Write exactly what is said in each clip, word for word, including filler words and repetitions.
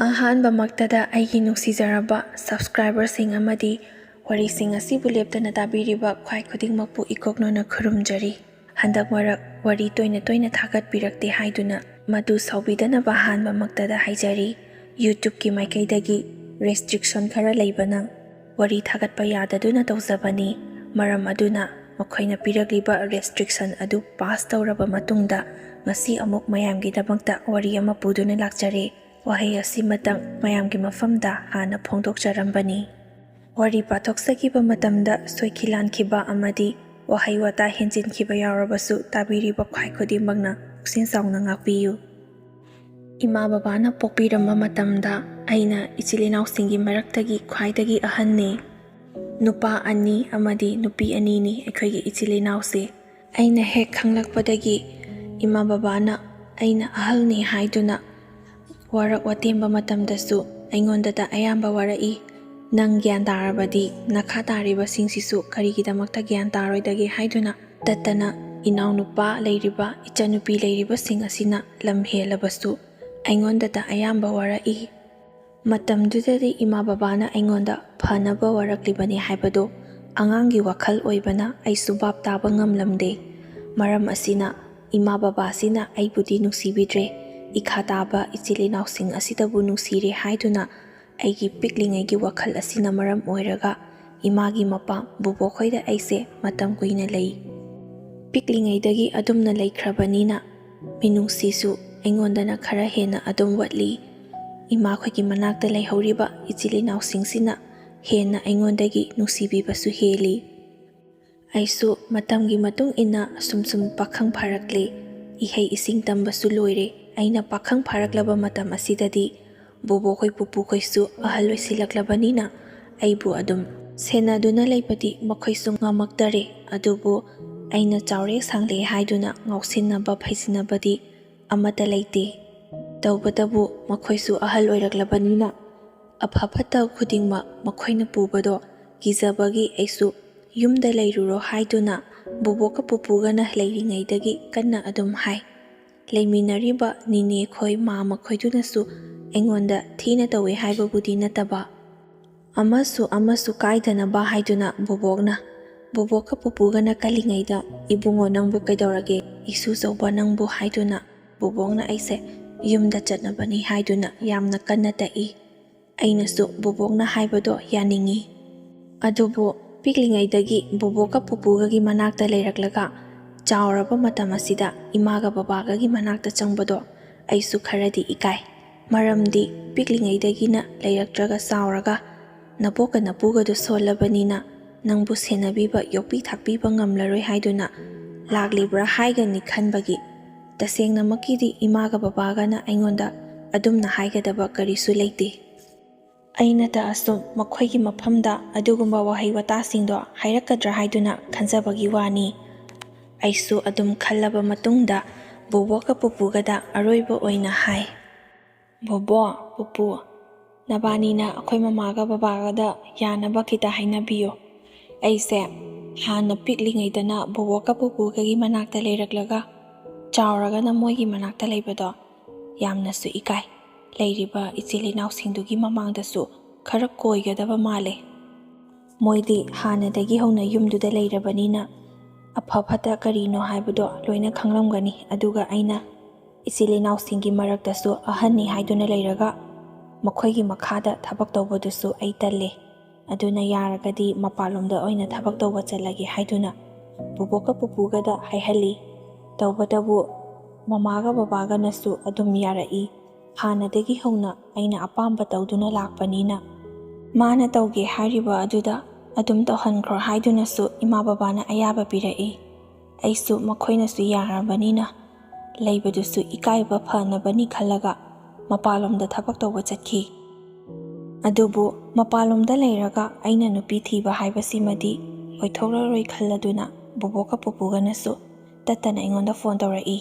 ꯑꯍꯥꯟꯕꯃꯛꯇꯗ ꯑꯩꯒꯤ ꯅꯨꯡꯁꯤꯖꯔꯕ subscriberꯁꯤꯡ ꯑꯃꯗꯤ ꯋꯥꯔꯤꯁꯤꯡ ꯑꯁꯤꯕꯨ ꯂꯦꯞꯇꯅ ꯇꯥꯕꯤꯔꯤꯕ ꯈ꯭ꯋꯥꯏ ꯈꯨꯗꯤꯡꯃꯛꯄꯨ ꯏꯀꯣꯛꯅꯣꯅ ꯈꯨꯔꯨꯝꯖꯔꯤ꯫ ꯍꯟꯗꯛ ꯃꯔꯛ ꯋꯥꯔꯤ ꯇꯣꯏꯅ ꯇꯣꯏꯅ ꯊꯥꯒꯠꯄꯤꯔꯛꯇꯦ ꯍꯥꯏꯗꯨꯅ ꯃꯗꯨ ꯁꯥꯎꯕꯤꯗꯅꯕ ꯑꯍꯥꯟꯕꯃꯛꯇꯗ ꯍꯥꯏꯖꯔꯤ꯫ YouTubeꯀꯤ ꯃꯥꯏꯀꯩꯗꯒꯤ restriction ꯈꯔ ꯂꯩꯕꯅ ꯋꯥꯔꯤ ꯊꯥꯒꯠꯄ ꯌꯥꯗꯗꯨꯅ ꯇꯧꯖꯕꯅꯤ꯫ ꯃꯔꯝ ꯑꯗꯨꯅ ꯃꯈꯣꯏꯅ ꯄꯤꯔꯛꯂꯤꯕ restriction ꯑꯗꯨ pass ꯇꯧꯔꯕ ꯃꯇꯨꯡꯗ ꯉꯁꯤ ꯑꯃꯨꯛ ꯃꯌꯥꯝꯒꯤꯗꯃꯛꯇ ꯋꯥꯔꯤ ꯑꯃ ꯄꯨꯗꯨꯅ ꯂꯥꯛꯆꯔꯦ꯫ ꯋꯥꯍꯩ ꯑꯁꯤꯃꯇꯪ ꯃꯌꯥꯝꯒꯤ ꯃꯐꯝꯗ ꯍꯥꯟꯅ ꯐꯣꯡꯗꯣꯛꯆꯔꯝꯕꯅꯤ꯫ ꯋꯥꯔꯤ ꯄꯥꯊꯣꯛꯆꯈꯤꯕ ꯃꯇꯝꯗ ꯁꯣꯏꯈꯤ ꯂꯥꯟꯈꯤꯕ ꯑꯃꯗꯤ ꯋꯥꯍꯩ ꯋꯥꯇꯥ ꯍꯦꯟꯖꯤꯟꯈꯤꯕ ꯌꯥꯎꯔꯕꯁꯨ ꯇꯥꯕꯤꯔꯤꯕ ꯈ꯭ꯋꯥꯏ ꯈꯨꯗꯤꯡꯃꯛꯅ ꯄꯨꯛꯁꯤꯟ ꯆꯥꯎꯅ ꯉꯥꯛꯄꯤꯌꯨ꯫ ꯏꯃꯥ ꯕꯕꯥꯅ ꯄꯣꯛꯄꯤꯔꯝꯕ ꯃꯇꯝꯗ ꯑꯩꯅ ꯏꯆꯤꯜ ꯏꯅꯥꯎꯁꯤꯡꯒꯤ ꯃꯔꯛꯇꯒꯤ ꯈ꯭ꯋꯥꯏꯗꯒꯤ ꯑꯍꯟꯅꯤ꯫ ꯅꯨꯄꯥ ꯑꯅꯤ ꯑꯃꯗꯤ ꯅꯨꯄꯤ ꯑꯅꯤꯅꯤ ꯑꯩꯈꯣꯏꯒꯤ ꯏꯆꯤꯜ ꯏꯅꯥꯎꯁꯦ꯫ ꯑꯩꯅ ꯍꯦꯛ ꯈꯪꯂꯛꯄꯗꯒꯤ ꯏꯃꯥ ꯕꯕꯥꯅ ꯑꯩꯅ ꯑꯍꯜꯅꯤ ꯍꯥꯏꯗꯨꯅ ꯋꯥꯔꯛ ꯋꯥꯇꯦꯝꯕ ꯃꯇꯝꯗꯁꯨ ꯑꯩꯉꯣꯟꯗꯇ ꯑꯌꯥꯝꯕ ꯋꯥꯔꯛꯏ꯫ "ꯅꯪ ꯒ꯭ꯌꯥꯟ ꯇꯥꯔꯕꯗꯤ ꯅꯈꯥ ꯇꯥꯔꯤꯕꯁꯤꯡꯁꯤꯁꯨ ꯀꯔꯤꯒꯤꯗꯃꯛꯇ ꯒ꯭ꯌꯥꯟ ꯇꯥꯔꯣꯏꯗꯒꯦ?" ꯍꯥꯏꯗꯨꯅ ꯇꯠꯇꯅ ꯏꯅꯥꯎꯅꯨꯄꯥ ꯂꯩꯔꯤꯕ, ꯏꯆꯟꯅꯨꯄꯤ ꯂꯩꯔꯤꯕꯁꯤꯡ ꯑꯁꯤꯅ ꯂꯝ ꯍꯦꯜꯂꯕꯁꯨ ꯑꯩꯉꯣꯟꯗꯇ ꯑꯌꯥꯝꯕ ꯋꯥꯔꯛꯏ꯫ ꯃꯇꯝꯗꯨꯗꯗꯤ ꯏꯃꯥ ꯕꯕꯥꯅ ꯑꯩꯉꯣꯟꯗ ꯐꯅꯕ ꯋꯥꯔꯛꯂꯤꯕꯅꯤ ꯍꯥꯏꯕꯗꯨ ꯑꯉꯥꯡꯒꯤ ꯋꯥꯈꯜ ꯑꯣꯏꯕꯅ ꯑꯩꯁꯨ ꯚꯥꯞ ꯇꯥꯕ ꯉꯝꯂꯝꯗꯦ꯫ ꯃꯔꯝ ꯑꯁꯤꯅ ꯏꯃꯥ ꯕꯕꯥꯁꯤꯅ ꯑꯩꯕꯨꯗꯤ ꯅꯨꯡꯁꯤꯕꯤꯗ꯭ꯔꯦ, ꯏꯈꯥ ꯇꯥꯕ ꯏꯆꯤꯜ ꯏꯅꯥꯎꯁꯤꯡ ꯑꯁꯤꯗꯕꯨ ꯅꯨꯡꯁꯤꯔꯦ ꯍꯥꯏꯗꯨꯅ ꯑꯩꯒꯤ ꯄꯤꯛꯂꯤꯉꯩꯒꯤ ꯋꯥꯈꯜ ꯑꯁꯤꯅ ꯃꯔꯝ ꯑꯣꯏꯔꯒ ꯏꯃꯥꯒꯤ ꯃꯄꯥꯝ ꯕꯨꯕꯣꯛꯈꯣꯏꯗ ꯑꯩꯁꯦ ꯃꯇꯝ ꯀꯨꯏꯅ ꯂꯩ꯫ ꯄꯤꯛꯂꯤꯉꯩꯗꯒꯤ ꯑꯗꯨꯝꯅ ꯂꯩꯈ꯭ꯔꯕꯅꯤꯅ ꯃꯤꯅꯨꯡꯁꯤꯁꯨ ꯑꯩꯉꯣꯟꯗꯅ ꯈꯔ ꯍꯦꯟꯅ ꯑꯗꯨꯝ ꯋꯥꯠꯂꯤ꯫ ꯏꯃꯥꯈꯣꯏꯒꯤ ꯃꯅꯥꯛꯇ ꯂꯩꯍꯧꯔꯤꯕ ꯏꯆꯤꯜ ꯏꯅꯥꯎꯁꯤꯡꯁꯤꯅ ꯍꯦꯟꯅ ꯑꯩꯉꯣꯟꯗꯒꯤ ꯅꯨꯡꯁꯤꯕꯤꯕꯁꯨ ꯍꯦꯜꯂꯤ꯫ ꯑꯩꯁꯨ ꯃꯇꯝꯒꯤ ꯃꯇꯨꯡ ꯏꯟꯅ ꯑꯁꯨꯝ ꯁꯨꯝ ꯄꯥꯈꯪ ꯐꯥꯔꯛꯂꯦ꯫ ꯏꯍꯩ ꯏꯁꯤꯡ ꯇꯝꯕꯁꯨ ꯂꯣꯏꯔꯦ꯫ ꯑꯩꯅ ꯄꯥꯈꯪ ꯐꯥꯔꯛꯂꯕ ꯃꯇꯝ ꯑꯁꯤꯗꯗꯤ ꯕꯣꯕꯣꯈꯣꯏ ꯄꯨꯄꯨꯈꯣꯏꯁꯨ ꯑꯍꯜ ꯑꯣꯏꯁꯤꯜꯂꯛꯂꯕꯅꯤꯅ ꯑꯩꯕꯨ ꯑꯗꯨꯝ ꯁꯦꯟꯅꯗꯨꯅ ꯂꯩꯕꯗꯤ ꯃꯈꯣꯏꯁꯨ ꯉꯝꯃꯛꯇꯔꯦ꯫ ꯑꯗꯨꯕꯨ ꯑꯩꯅ ꯆꯥꯎꯔꯦ ꯁꯥꯡꯂꯦ ꯍꯥꯏꯗꯨꯅ ꯉꯥꯎꯁꯤꯟꯅꯕ ꯐꯩꯖꯤꯟꯅꯕꯗꯤ ꯑꯃꯠꯇ ꯂꯩꯇꯦ꯫ ꯇꯧꯕꯇꯕꯨ ꯃꯈꯣꯏꯁꯨ ꯑꯍꯜ ꯑꯣꯏꯔꯛꯂꯕꯅꯤꯅ ꯑꯐ ꯐꯠꯇ ꯈꯨꯗꯤꯡꯃꯛ ꯃꯈꯣꯏꯅ ꯄꯨꯕꯗꯣ ꯀꯤꯖꯕꯒꯤ ꯑꯩꯁꯨ ꯌꯨꯝꯗ ꯂꯩꯔꯨꯔꯣ ꯍꯥꯏꯗꯨꯅ ꯕꯣꯕꯣꯛꯀ ꯄꯨꯄꯨꯒꯅ ꯂꯩꯔꯤꯉꯩꯗꯒꯤ ꯀꯟꯅ ꯑꯗꯨꯝ ꯍꯥꯏ꯫ ꯂꯩꯃꯤꯟꯅꯔꯤꯕ ꯅꯤꯅꯦ ꯈꯣꯏ, ꯃꯥꯃ ꯈꯣꯏꯗꯨꯅꯁꯨ ꯑꯩꯉꯣꯟꯗ ꯊꯤꯅ ꯇꯧꯏ ꯍꯥꯏꯕꯕꯨꯗꯤ ꯅꯠꯇꯕ, ꯑꯃꯁꯨ ꯑꯃꯁꯨ ꯀꯥꯏꯗꯅꯕ ꯍꯥꯏꯗꯨꯅ ꯕꯣꯕꯣꯛꯅ, ꯕꯣꯕꯣꯛꯀ ꯄꯨꯄꯨꯒꯅ ꯀꯜꯂꯤꯉꯩꯗ, "ꯏꯕꯨꯡꯉꯣ, ꯅꯪꯕꯨ ꯀꯩꯗꯧꯔꯒꯦ? ꯏꯁꯨ ꯆꯧꯕ ꯅꯪꯕꯨ" ꯍꯥꯏꯗꯨꯅ ꯕꯣꯕꯣꯛꯅ ꯑꯩꯁꯦ ꯌꯨꯝꯗ ꯆꯠꯅꯕꯅꯤ ꯍꯥꯏꯗꯨꯅ ꯌꯥꯝꯅ ꯀꯟꯅ ꯇꯛꯏ꯫ ꯑꯩꯅꯁꯨ ꯕꯣꯕꯣꯛꯅ ꯍꯥꯏꯕꯗꯣ ꯌꯥꯅꯤꯡꯏ꯫ ꯑꯗꯨꯕꯨ ꯄꯤꯛꯂꯤꯉꯩꯗꯒꯤ ꯕꯣꯕꯣꯛꯀ ꯄꯨꯄꯨꯒꯒꯤ ꯃꯅꯥꯛꯇ ꯂꯩꯔꯛꯂꯒ ꯆꯥꯎꯔꯕ ꯃꯇꯝ ꯑꯁꯤꯗ ꯏꯃꯥꯒ ꯕꯕꯥꯒꯒꯤ ꯃꯅꯥꯛꯇ ꯆꯪꯕꯗꯣ ꯑꯩꯁꯨ ꯈꯔꯗꯤ ꯏꯀꯥꯏ꯫ ꯃꯔꯝꯗꯤ ꯄꯤꯛꯂꯤꯉꯩꯗꯒꯤꯅ ꯂꯩꯔꯛꯇ꯭ꯔꯒ ꯆꯥꯎꯔꯒ ꯅꯕꯣꯛꯀ ꯅꯄꯨꯒꯗꯨ ꯁꯣꯜꯂꯕꯅꯤꯅ ꯅꯪꯕꯨ ꯁꯦꯟꯅꯕꯤꯕ, ꯌꯣꯛꯄꯤ ꯊꯥꯛꯄꯤꯕ ꯉꯝꯂꯔꯣꯏ ꯍꯥꯏꯗꯨꯅ ꯂꯥꯛꯂꯤꯕ꯭ꯔꯥ ꯍꯥꯏꯒꯅꯤ ꯈꯟꯕꯒꯤ꯫ ꯇꯁꯦꯡꯅꯃꯛꯀꯤꯗꯤ ꯏꯃꯥꯒ ꯕꯕꯥꯒꯅ ꯑꯩꯉꯣꯟꯗ ꯑꯗꯨꯝꯅ ꯍꯥꯏꯒꯗꯕ ꯀꯔꯤꯁꯨ ꯂꯩꯇꯦ꯫ ꯑꯩꯅꯇ ꯑꯁꯨꯝ ꯃꯈꯣꯏꯒꯤ ꯃꯐꯝꯗ ꯑꯗꯨꯒꯨꯝꯕ ꯋꯥꯍꯩ ꯋꯥꯇꯥꯁꯤꯡꯗꯣ ꯍꯥꯏꯔꯛꯀꯗ꯭ꯔꯥ ꯍꯥꯏꯗꯨꯅ ꯈꯟꯖꯕꯒꯤ ꯋꯥꯅꯤ꯫ ꯑꯩꯁꯨ ꯑꯗꯨꯝ ꯈꯜꯂꯕ ꯃꯇꯨꯡꯗ ꯕꯣꯕꯣꯛꯀ ꯄꯨꯄꯨꯒꯗ ꯑꯔꯣꯏꯕ ꯑꯣꯏꯅ ꯍꯥꯏ, "ꯕꯣꯕꯣ, ꯄꯨꯄꯨ, ꯅꯕꯥꯅꯤꯅ ꯑꯩꯈꯣꯏ ꯃꯃꯥꯒ ꯕꯕꯥꯒꯗ ꯌꯥꯅꯕ ꯈꯤꯇ ꯍꯥꯏꯅꯕꯤꯌꯨ꯫ ꯑꯩꯁꯦ ꯍꯥꯟꯅ ꯄꯤꯛꯂꯤꯉꯩꯗꯅ ꯕꯣꯕꯣꯛꯀ ꯄꯨꯄꯨꯒꯒꯤ ꯃꯅꯥꯛꯇ ꯂꯩꯔꯛꯂꯒ ꯆꯥꯎꯔꯒꯅ ꯃꯣꯏꯒꯤ ꯃꯅꯥꯛꯇ ꯂꯩꯕꯗꯣ ꯌꯥꯝꯅꯁꯨ ꯏꯀꯥꯏ꯫ ꯂꯩꯔꯤꯕ ꯏꯆꯤꯜ ꯏꯅꯥꯎꯁꯤꯡꯗꯨꯒꯤ ꯃꯃꯥꯡꯗꯁꯨ ꯈꯔ ꯀꯣꯏꯒꯗꯕ ꯃꯥꯜꯂꯦ꯫ ꯃꯣꯏꯗꯤ ꯍꯥꯟꯅꯗꯒꯤ ꯍꯧꯅ ꯌꯨꯝꯗꯨꯗ ꯂꯩꯔꯕꯅꯤꯅ ꯑꯐ ꯐꯠꯇ ꯀꯔꯤꯅꯣ ꯍꯥꯏꯕꯗꯣ ꯂꯣꯏꯅ ꯈꯪꯂꯝꯒꯅꯤ꯫ ꯑꯗꯨꯒ ꯑꯩꯅ ꯏꯆꯤꯜ ꯏꯅꯥꯎꯁꯤꯡꯒꯤ ꯃꯔꯛꯇꯁꯨ ꯑꯍꯟꯅꯤ ꯍꯥꯏꯗꯨꯅ ꯂꯩꯔꯒ ꯃꯈꯣꯏꯒꯤ ꯃꯈꯥꯗ ꯊꯕꯛ ꯇꯧꯕꯗꯨꯁꯨ ꯑꯩ ꯇꯜꯂꯦ꯫ ꯑꯗꯨꯅ ꯌꯥꯔꯒꯗꯤ ꯃꯄꯥꯟꯂꯣꯝꯗ ꯑꯣꯏꯅ ꯊꯕꯛ ꯇꯧꯕ ꯆꯠꯂꯒꯦ" ꯍꯥꯏꯗꯨꯅ ꯕꯨꯕꯣꯛꯀ ꯄꯨꯄꯨꯒꯗ ꯍꯥꯏꯍꯜꯂꯤ꯫ ꯇꯧꯕꯇꯕꯨ ꯃꯃꯥꯒ ꯕꯕꯥꯒꯅꯁꯨ ꯑꯗꯨꯝ ꯌꯥꯔꯛꯏ꯫ ꯍꯥꯟꯅꯗꯒꯤ ꯍꯧꯅ ꯑꯩꯅ ꯑꯄꯥꯝꯕ ꯇꯧꯗꯨꯅ ꯂꯥꯛꯄꯅꯤꯅ ꯃꯥꯅ ꯇꯧꯒꯦ ꯍꯥꯏꯔꯤꯕ ꯑꯗꯨꯗ ꯑꯗꯨꯝ ꯇꯧꯍꯟꯈ꯭ꯔꯣ ꯍꯥꯏꯗꯨꯅꯁꯨ ꯏꯃꯥ ꯕꯕꯥꯅ ꯑꯌꯥꯕ ꯄꯤꯔꯛꯏ꯫ ꯑꯩꯁꯨ ꯃꯈꯣꯏꯅꯁꯨ ꯌꯥꯔꯕꯅꯤꯅ ꯂꯩꯕꯗꯨꯁꯨ ꯏꯀꯥꯏꯕ ꯐꯅꯕꯅꯤ ꯈꯜꯂꯒ ꯃꯄꯥꯟꯂꯣꯝꯗ ꯊꯕꯛ ꯇꯧꯕ ꯆꯠꯈꯤ꯫ ꯑꯗꯨꯕꯨ ꯃꯄꯥꯟꯂꯣꯝꯗ ꯂꯩꯔꯒ ꯑꯩꯅ ꯅꯨꯄꯤ ꯊꯤꯕ ꯍꯥꯏꯕꯁꯤꯃꯗꯤ ꯑꯣꯏꯊꯣꯛꯂꯔꯣꯏ ꯈꯜꯂꯗꯨꯅ ꯕꯨꯕꯣꯛꯀ ꯄꯨꯄꯨꯒꯅꯁꯨ ꯇꯠꯇꯅ ꯑꯩꯉꯣꯟꯗ ꯐꯣꯟ ꯇꯧꯔꯛꯏ꯫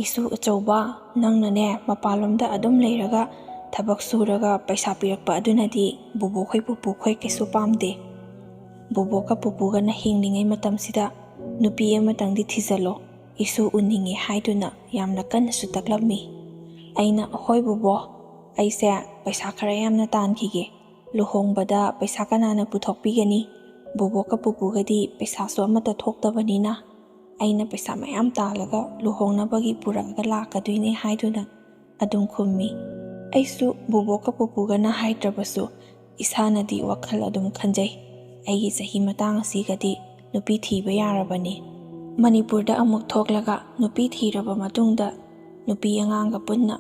"ꯏꯁꯨ ꯑꯆꯧꯕ, ꯅꯪꯅꯅꯦ ꯃꯄꯥꯟꯂꯣꯝꯗ ꯑꯗꯨꯝ ꯂꯩꯔꯒ ꯊꯕꯛ ꯁꯨꯔꯒ ꯄꯩꯁꯥ ꯄꯤꯔꯛꯄ ꯑꯗꯨꯅꯗꯤ ꯕꯨꯕꯣꯛꯈꯣꯏ ꯄꯨꯄꯨꯈꯣꯏ ꯀꯩꯁꯨ ꯄꯥꯝꯗꯦ꯫ ꯕꯨꯕꯣꯛꯀ ꯄꯨꯄꯨꯒꯅ ꯍꯤꯡꯂꯤꯉꯩ ꯃꯇꯝꯁꯤꯗ ꯅꯨꯄꯤ ꯑꯃꯇꯪꯗꯤ ꯊꯤꯖꯜꯂꯣ, ꯏꯁꯨ ꯎꯅꯤꯡꯉꯦ" ꯍꯥꯏꯗꯨꯅ ꯌꯥꯝꯅ ꯀꯟꯅꯁꯨ ꯇꯛꯂꯝꯃꯤ꯫ ꯑꯩꯅ, "ꯍꯣꯏ ꯕꯨꯕꯣꯛ, "ꯑꯩꯁꯦ ꯄꯩꯁꯥ ꯈꯔ ꯌꯥꯝꯅ ꯇꯥꯟꯈꯤꯒꯦ꯫ ꯂꯨꯍꯣꯡꯕꯗ ꯄꯩꯁꯥ ꯀꯅꯥꯅ ꯄꯨꯊꯣꯛꯄꯤꯒꯅꯤ? ꯕꯣꯕꯣꯛꯀ ꯄꯨꯄꯨꯒꯗꯤ ꯄꯩꯁꯥꯁꯨ ꯑꯃꯠꯇ ꯊꯣꯛꯇꯕꯅꯤꯅ ꯑꯩꯅ ꯄꯩꯁꯥ ꯃꯌꯥꯝ ꯇꯥꯜꯂꯒ ꯂꯨꯍꯣꯡꯅꯕꯒꯤ ꯄꯨꯔꯛꯑꯒ ꯂꯥꯛꯀꯗꯣꯏꯅꯦ" ꯍꯥꯏꯗꯨꯅ ꯑꯗꯨꯝ ꯈꯨꯝꯃꯤ꯫ ꯑꯩꯁꯨ ꯕꯣꯕꯣꯛꯀ ꯄꯨꯄꯨꯒꯅ ꯍꯥꯏꯗ꯭ꯔꯕꯁꯨ ꯏꯁꯥꯅꯗꯤ ꯋꯥꯈꯜ ꯑꯗꯨꯝ ꯈꯟꯖꯩ, "ꯑꯩꯒꯤ ꯆꯍꯤ ꯃꯇꯥꯡ ꯑꯁꯤꯒꯗꯤ ꯅꯨꯄꯤ ꯊꯤꯕ ꯌꯥꯔꯕꯅꯤ꯫ ꯃꯅꯤꯄꯨꯔꯗ ꯑꯃꯨꯛ ꯊꯣꯛꯂꯒ ꯅꯨꯄꯤ ꯊꯤꯔꯕ ꯃꯇꯨꯡꯗ ꯅꯨꯄꯤ ꯑꯉꯥꯡꯒ ꯄꯨꯟꯅ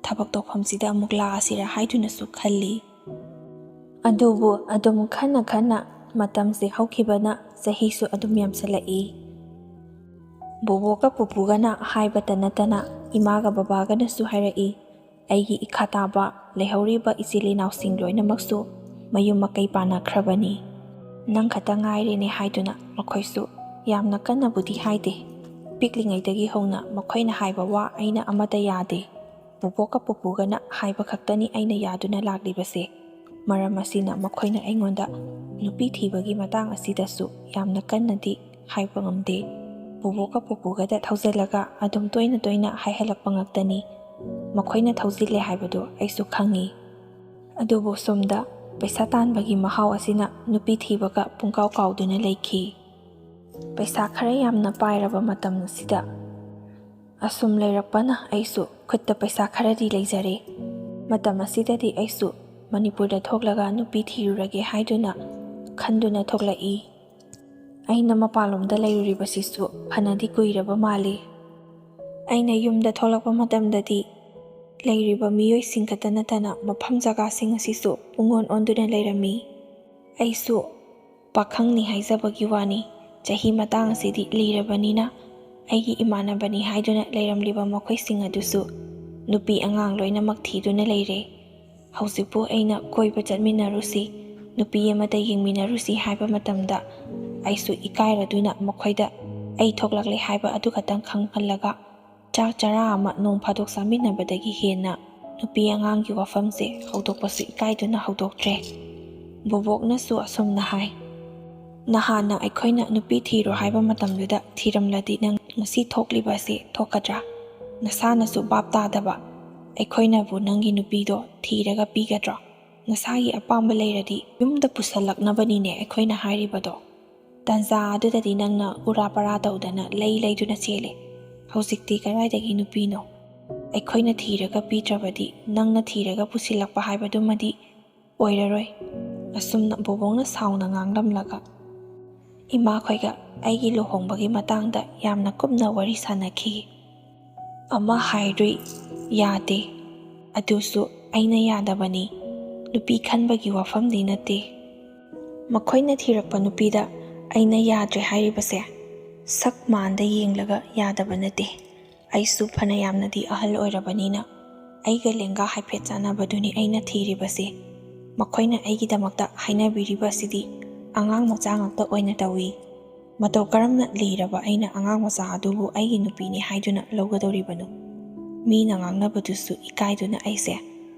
ꯊꯕꯛ ꯇꯧꯐꯝꯁꯤꯗ ꯑꯃꯨꯛ ꯂꯥꯛꯑꯁꯤꯔ" ꯍꯥꯏꯗꯨꯅꯁꯨ ꯈꯜꯂꯤ꯫ ꯑꯗꯨꯕꯨ ꯑꯗꯨꯝ ꯈꯟꯅ ꯈꯟꯅ ꯃꯇꯝꯁꯦ ꯍꯧꯈꯤꯕꯅ ꯆꯍꯤꯁꯨ ꯑꯗꯨꯝ ꯌꯥꯝꯁꯤꯜꯂꯛꯏ꯫ ꯕꯣꯕꯣꯛꯀ ꯄꯨꯄꯨꯒꯅ ꯍꯥꯏꯕꯇ ꯅꯠꯇꯅ ꯏꯃꯥꯒ ꯕꯕꯥꯒꯅꯁꯨ ꯍꯥꯏꯔꯛꯏ, "ꯑꯩꯒꯤ ꯏꯈꯥ ꯇꯥꯕ ꯂꯩꯍꯧꯔꯤꯕ ꯏꯆꯤꯜ ꯏꯅꯥꯎꯁꯤꯡ ꯂꯣꯏꯅꯃꯛꯁꯨ ꯃꯌꯨꯝ ꯃꯀꯩ ꯄꯥꯟꯅꯈ꯭ꯔꯕꯅꯤ꯫ ꯅꯪ ꯈꯛꯇ ꯉꯥꯏꯔꯦꯅꯦ" ꯍꯥꯏꯗꯨꯅ ꯃꯈꯣꯏꯁꯨ ꯌꯥꯝꯅ ꯀꯟꯅꯕꯨꯗꯤ ꯍꯥꯏꯗꯦ꯫ ꯄꯤꯛꯂꯤꯉꯩꯗꯒꯤ ꯍꯧꯅ ꯃꯈꯣꯏꯅ ꯍꯥꯏꯕ ꯋꯥ ꯑꯩꯅ ꯑꯃꯠꯇ ꯌꯥꯗꯦ꯫ ꯕꯣꯕꯣꯛꯀ ꯄꯨꯄꯨꯒꯅ ꯍꯥꯏꯕ ꯈꯛꯇꯅꯤ ꯑꯩꯅ ꯌꯥꯗꯨꯅ ꯂꯥꯛꯂꯤꯕꯁꯦ꯫ ꯃꯔꯝ ꯑꯁꯤꯅ ꯃꯈꯣꯏꯅ ꯑꯩꯉꯣꯟꯗ ꯅꯨꯄꯤ ꯊꯤꯕꯒꯤ ꯃꯇꯥꯡ ꯑꯁꯤꯗꯁꯨ ꯌꯥꯝꯅ ꯀꯟꯅꯗꯤ ꯍꯥꯏꯕ ꯉꯝꯗꯦ꯫ ꯕꯣꯕꯣꯛꯀ ꯄꯨꯄꯨꯒꯗ ꯊꯧꯖꯤꯜꯂꯒ ꯑꯗꯨꯝ ꯇꯣꯏꯅ ꯇꯣꯏꯅ ꯍꯥꯏꯍꯜꯂꯛꯄ ꯉꯥꯛꯇꯅꯤ꯫ ꯃꯈꯣꯏꯅ ꯊꯧꯖꯤꯜꯂꯦ ꯍꯥꯏꯕꯗꯨ ꯑꯩꯁꯨ ꯈꯪꯉꯤ꯫ ꯑꯗꯨꯕꯨ ꯁꯣꯝꯗ ꯄꯩꯁꯥ ꯇꯥꯟꯕꯒꯤ ꯃꯍꯥꯎ ꯑꯁꯤꯅ ꯅꯨꯄꯤ ꯊꯤꯕꯒ ꯄꯨꯡꯀꯥꯎ ꯀꯥꯎꯗꯨꯅ ꯂꯩꯈꯤ꯫ ꯄꯩꯁꯥ ꯈꯔ ꯌꯥꯝꯅ ꯄꯥꯏꯔꯕ ꯃꯇꯝ ꯑꯁꯤꯗ ꯑꯁꯨꯝ ꯂꯩꯔꯛꯄꯅ ꯑꯩꯁꯨ ꯈꯨꯠꯇ ꯄꯩꯁꯥ ꯈꯔꯗꯤ ꯂꯩꯖꯔꯦ꯫ ꯃꯇꯝ ꯑꯁꯤꯗꯗꯤ ꯑꯩꯁꯨ ꯃꯅꯤꯄꯨꯔꯗ ꯊꯣꯛꯂꯒ ꯅꯨꯄꯤ ꯊꯤꯔꯨꯔꯒꯦ ꯍꯥꯏꯗꯨꯅ ꯈꯟꯗꯨꯅ ꯊꯣꯛꯂꯛꯏ꯫ ꯑꯩꯅ ꯃꯄꯥꯟꯂꯣꯝꯗ ꯂꯩꯔꯨꯔꯤꯕꯁꯤꯁꯨ ꯐꯅꯗꯤ ꯀꯨꯏꯔꯕ ꯃꯥꯜꯂꯤ꯫ ꯑꯩꯅ ꯌꯨꯝꯗ ꯊꯣꯛꯂꯛꯄ ꯃꯇꯝꯗꯗꯤ ꯂꯩꯔꯤꯕ ꯃꯤꯑꯣꯏꯁꯤꯡ ꯈꯛꯇ ꯅꯠꯇꯅ ꯃꯐꯝ ꯖꯒꯥꯁꯤꯡ ꯑꯁꯤꯁꯨ ꯄꯨꯡꯑꯣꯟ ꯑꯣꯟꯗꯨꯅ ꯂꯩꯔꯝꯃꯤ꯫ ꯑꯩꯁꯨ ꯄꯥꯈꯪꯅꯤ ꯍꯥꯏꯖꯕꯒꯤ ꯋꯥꯅꯤ, ꯆꯍꯤ ꯃꯇꯥꯡ ꯑꯁꯤꯗꯤ ꯂꯤꯔꯕꯅꯤꯅ ꯑꯩꯒꯤ ꯏꯃꯥꯟꯅꯕꯅꯤ ꯍꯥꯏꯗꯨꯅ ꯂꯩꯔꯝꯂꯤꯕ ꯃꯈꯣꯏꯁꯤꯡ ꯑꯗꯨꯁꯨ ꯅꯨꯄꯤ ꯑꯉꯥꯡ ꯂꯣꯏꯅꯃꯛ ꯊꯤꯗꯨꯅ ꯂꯩꯔꯦ꯫ ꯍꯧꯖꯤꯛꯄꯨ ꯑꯩꯅ ꯀꯣꯏꯕ ꯆꯠꯃꯤꯟꯅꯔꯨꯁꯤ, ꯅꯨꯄꯤ ꯑꯃꯗ ꯌꯦꯡꯃꯤꯟꯅꯔꯨꯁꯤ ꯍꯥꯏꯕ ꯃꯇꯝꯗ ꯑꯩꯁꯨ ꯏꯀꯥꯏꯔꯗꯨꯅ ꯃꯈꯣꯏꯗ ꯑꯩ ꯊꯣꯛꯂꯛꯂꯦ ꯍꯥꯏꯕ ꯑꯗꯨ ꯈꯛꯇꯪ ꯈꯪꯍꯜꯂꯒ ꯆꯥꯛ ꯆꯔꯥ ꯑꯃ ꯅꯣꯡ ꯐꯥꯗꯣꯛ ꯆꯥꯃꯤꯟꯅꯕꯗꯒꯤ ꯍꯦꯟꯅ ꯅꯨꯄꯤ ꯑꯉꯥꯡꯒꯤ ꯋꯥꯐꯝꯁꯦ ꯍꯧꯗꯣꯛꯄꯁꯨ ꯏꯀꯥꯏꯗꯨꯅ ꯍꯧꯗꯣꯛꯇ꯭ꯔꯦ꯫ ꯕꯣꯕꯣꯛꯅꯁꯨ ꯑꯁꯨꯝꯅ ꯍꯥꯏ, "ꯅꯍꯥꯟꯅ ꯑꯩꯈꯣꯏꯅ ꯅꯨꯄꯤ ꯊꯤꯔꯣ ꯍꯥꯏꯕ ꯃꯇꯝꯗꯨꯗ ꯊꯤꯔꯝꯂꯗꯤ ꯅꯪ ꯉꯁꯤ ꯊꯣꯛꯂꯤꯕ ꯑꯁꯤ ꯊꯣꯛꯀꯗ꯭ꯔꯥ? ꯅꯁꯥꯅꯁꯨ ꯚꯥꯞ ꯇꯥꯗꯕ, ꯑꯩꯈꯣꯏꯅꯕꯨ ꯅꯪꯒꯤ ꯅꯨꯄꯤꯗꯣ ꯊꯤꯔꯒ ꯄꯤꯒꯗ꯭ꯔꯣ? ꯅꯁꯥꯒꯤ ꯑꯄꯥꯝꯕ ꯂꯩꯔꯗꯤ ꯌꯨꯝꯗ ꯄꯨꯁꯜꯂꯛꯅꯕꯅꯤꯅꯦ ꯑꯩꯈꯣꯏꯅ ꯍꯥꯏꯔꯤꯕꯗꯣ꯫ ꯇꯥꯟꯖꯥ ꯑꯗꯨꯗꯗꯤ ꯅꯪꯅ ꯎꯔꯥ ꯄꯔꯥ ꯇꯧꯗꯅ ꯂꯩ ꯂꯩꯗꯨꯅ ꯆꯦꯜꯂꯦ꯫ ꯍꯧꯖꯤꯛꯇꯤ ꯀꯗꯥꯏꯗꯒꯤ ꯅꯨꯄꯤꯅꯣ? ꯑꯩꯈꯣꯏꯅ ꯊꯤꯔꯒ ꯄꯤꯗ꯭ꯔꯕꯗꯤ ꯅꯪꯅ ꯊꯤꯔꯒ ꯄꯨꯁꯤꯜꯂꯛꯄ ꯍꯥꯏꯕꯗꯨꯃꯗꯤ ꯑꯣꯏꯔꯔꯣꯏ꯫ ꯑꯁꯨꯝꯅ ꯕꯣꯕꯣꯛꯅ ꯁꯥꯎꯅ ꯉꯥꯡꯂꯝꯂꯒ ꯏꯃꯥꯈꯣꯏꯒ ꯑꯩꯒꯤ ꯂꯨꯍꯣꯡꯕꯒꯤ ꯃꯇꯥꯡꯗ ꯌꯥꯝꯅ ꯀꯨꯞꯅ ꯋꯥꯔꯤ ꯁꯥꯟꯅꯈꯤ꯫ ꯑꯃ ꯍꯥꯏꯔꯨꯏ, ꯌꯥꯗꯦ꯫ ꯑꯗꯨꯁꯨ ꯑꯩꯅ ꯌꯥꯗꯕꯅꯤ꯫ ꯅꯨꯄꯤ ꯈꯟꯕꯒꯤ ꯋꯥꯐꯝꯗꯤ ꯅꯠꯇꯦ꯫ ꯃꯈꯣꯏꯅ ꯊꯤꯔꯛꯄ ꯅꯨꯄꯤꯗ ꯑꯩꯅ ꯌꯥꯗ꯭ꯔꯦ ꯍꯥꯏꯔꯤꯕꯁꯦ ꯁꯛ ꯃꯥꯟꯗ ꯌꯦꯡꯂꯒ ꯌꯥꯗꯕ ꯅꯠꯇꯦ꯫ ꯑꯩꯁꯨ ꯐꯅ ꯌꯥꯝꯅꯗꯤ ꯑꯍꯜ ꯑꯣꯏꯔꯕꯅꯤꯅ ꯑꯩꯒ ꯂꯦꯡꯒꯥ ꯍꯥꯏꯐꯦꯠ ꯆꯥꯟꯅꯕꯗꯨꯅꯤ ꯑꯩꯅ ꯊꯤꯔꯤꯕꯁꯦ꯫ ꯃꯈꯣꯏꯅ ꯑꯩꯒꯤꯗꯃꯛꯇ ꯍꯥꯏꯅꯕꯤꯔꯤꯕ ꯑꯁꯤꯗꯤ ꯑꯉꯥꯡ ꯃꯆꯥ ꯉꯥꯛꯇ ꯑꯣꯏꯅ ꯇꯧꯏ꯫ ꯃꯇꯧ ꯀꯔꯝꯅ ꯂꯤꯔꯕ ꯑꯩꯅ ꯑꯉꯥꯡ ꯃꯆꯥ ꯑꯗꯨꯕꯨ ꯑꯩꯒꯤ ꯅꯨꯄꯤꯅꯤ ꯍꯥꯏꯗꯨꯅ ꯂꯧꯒꯗꯧꯔꯤꯕꯅꯣ? ꯃꯤꯅ ꯉꯥꯡꯅꯕꯗꯨꯁꯨ ꯏꯀꯥꯏꯗꯨꯅ ꯑꯩꯁꯦ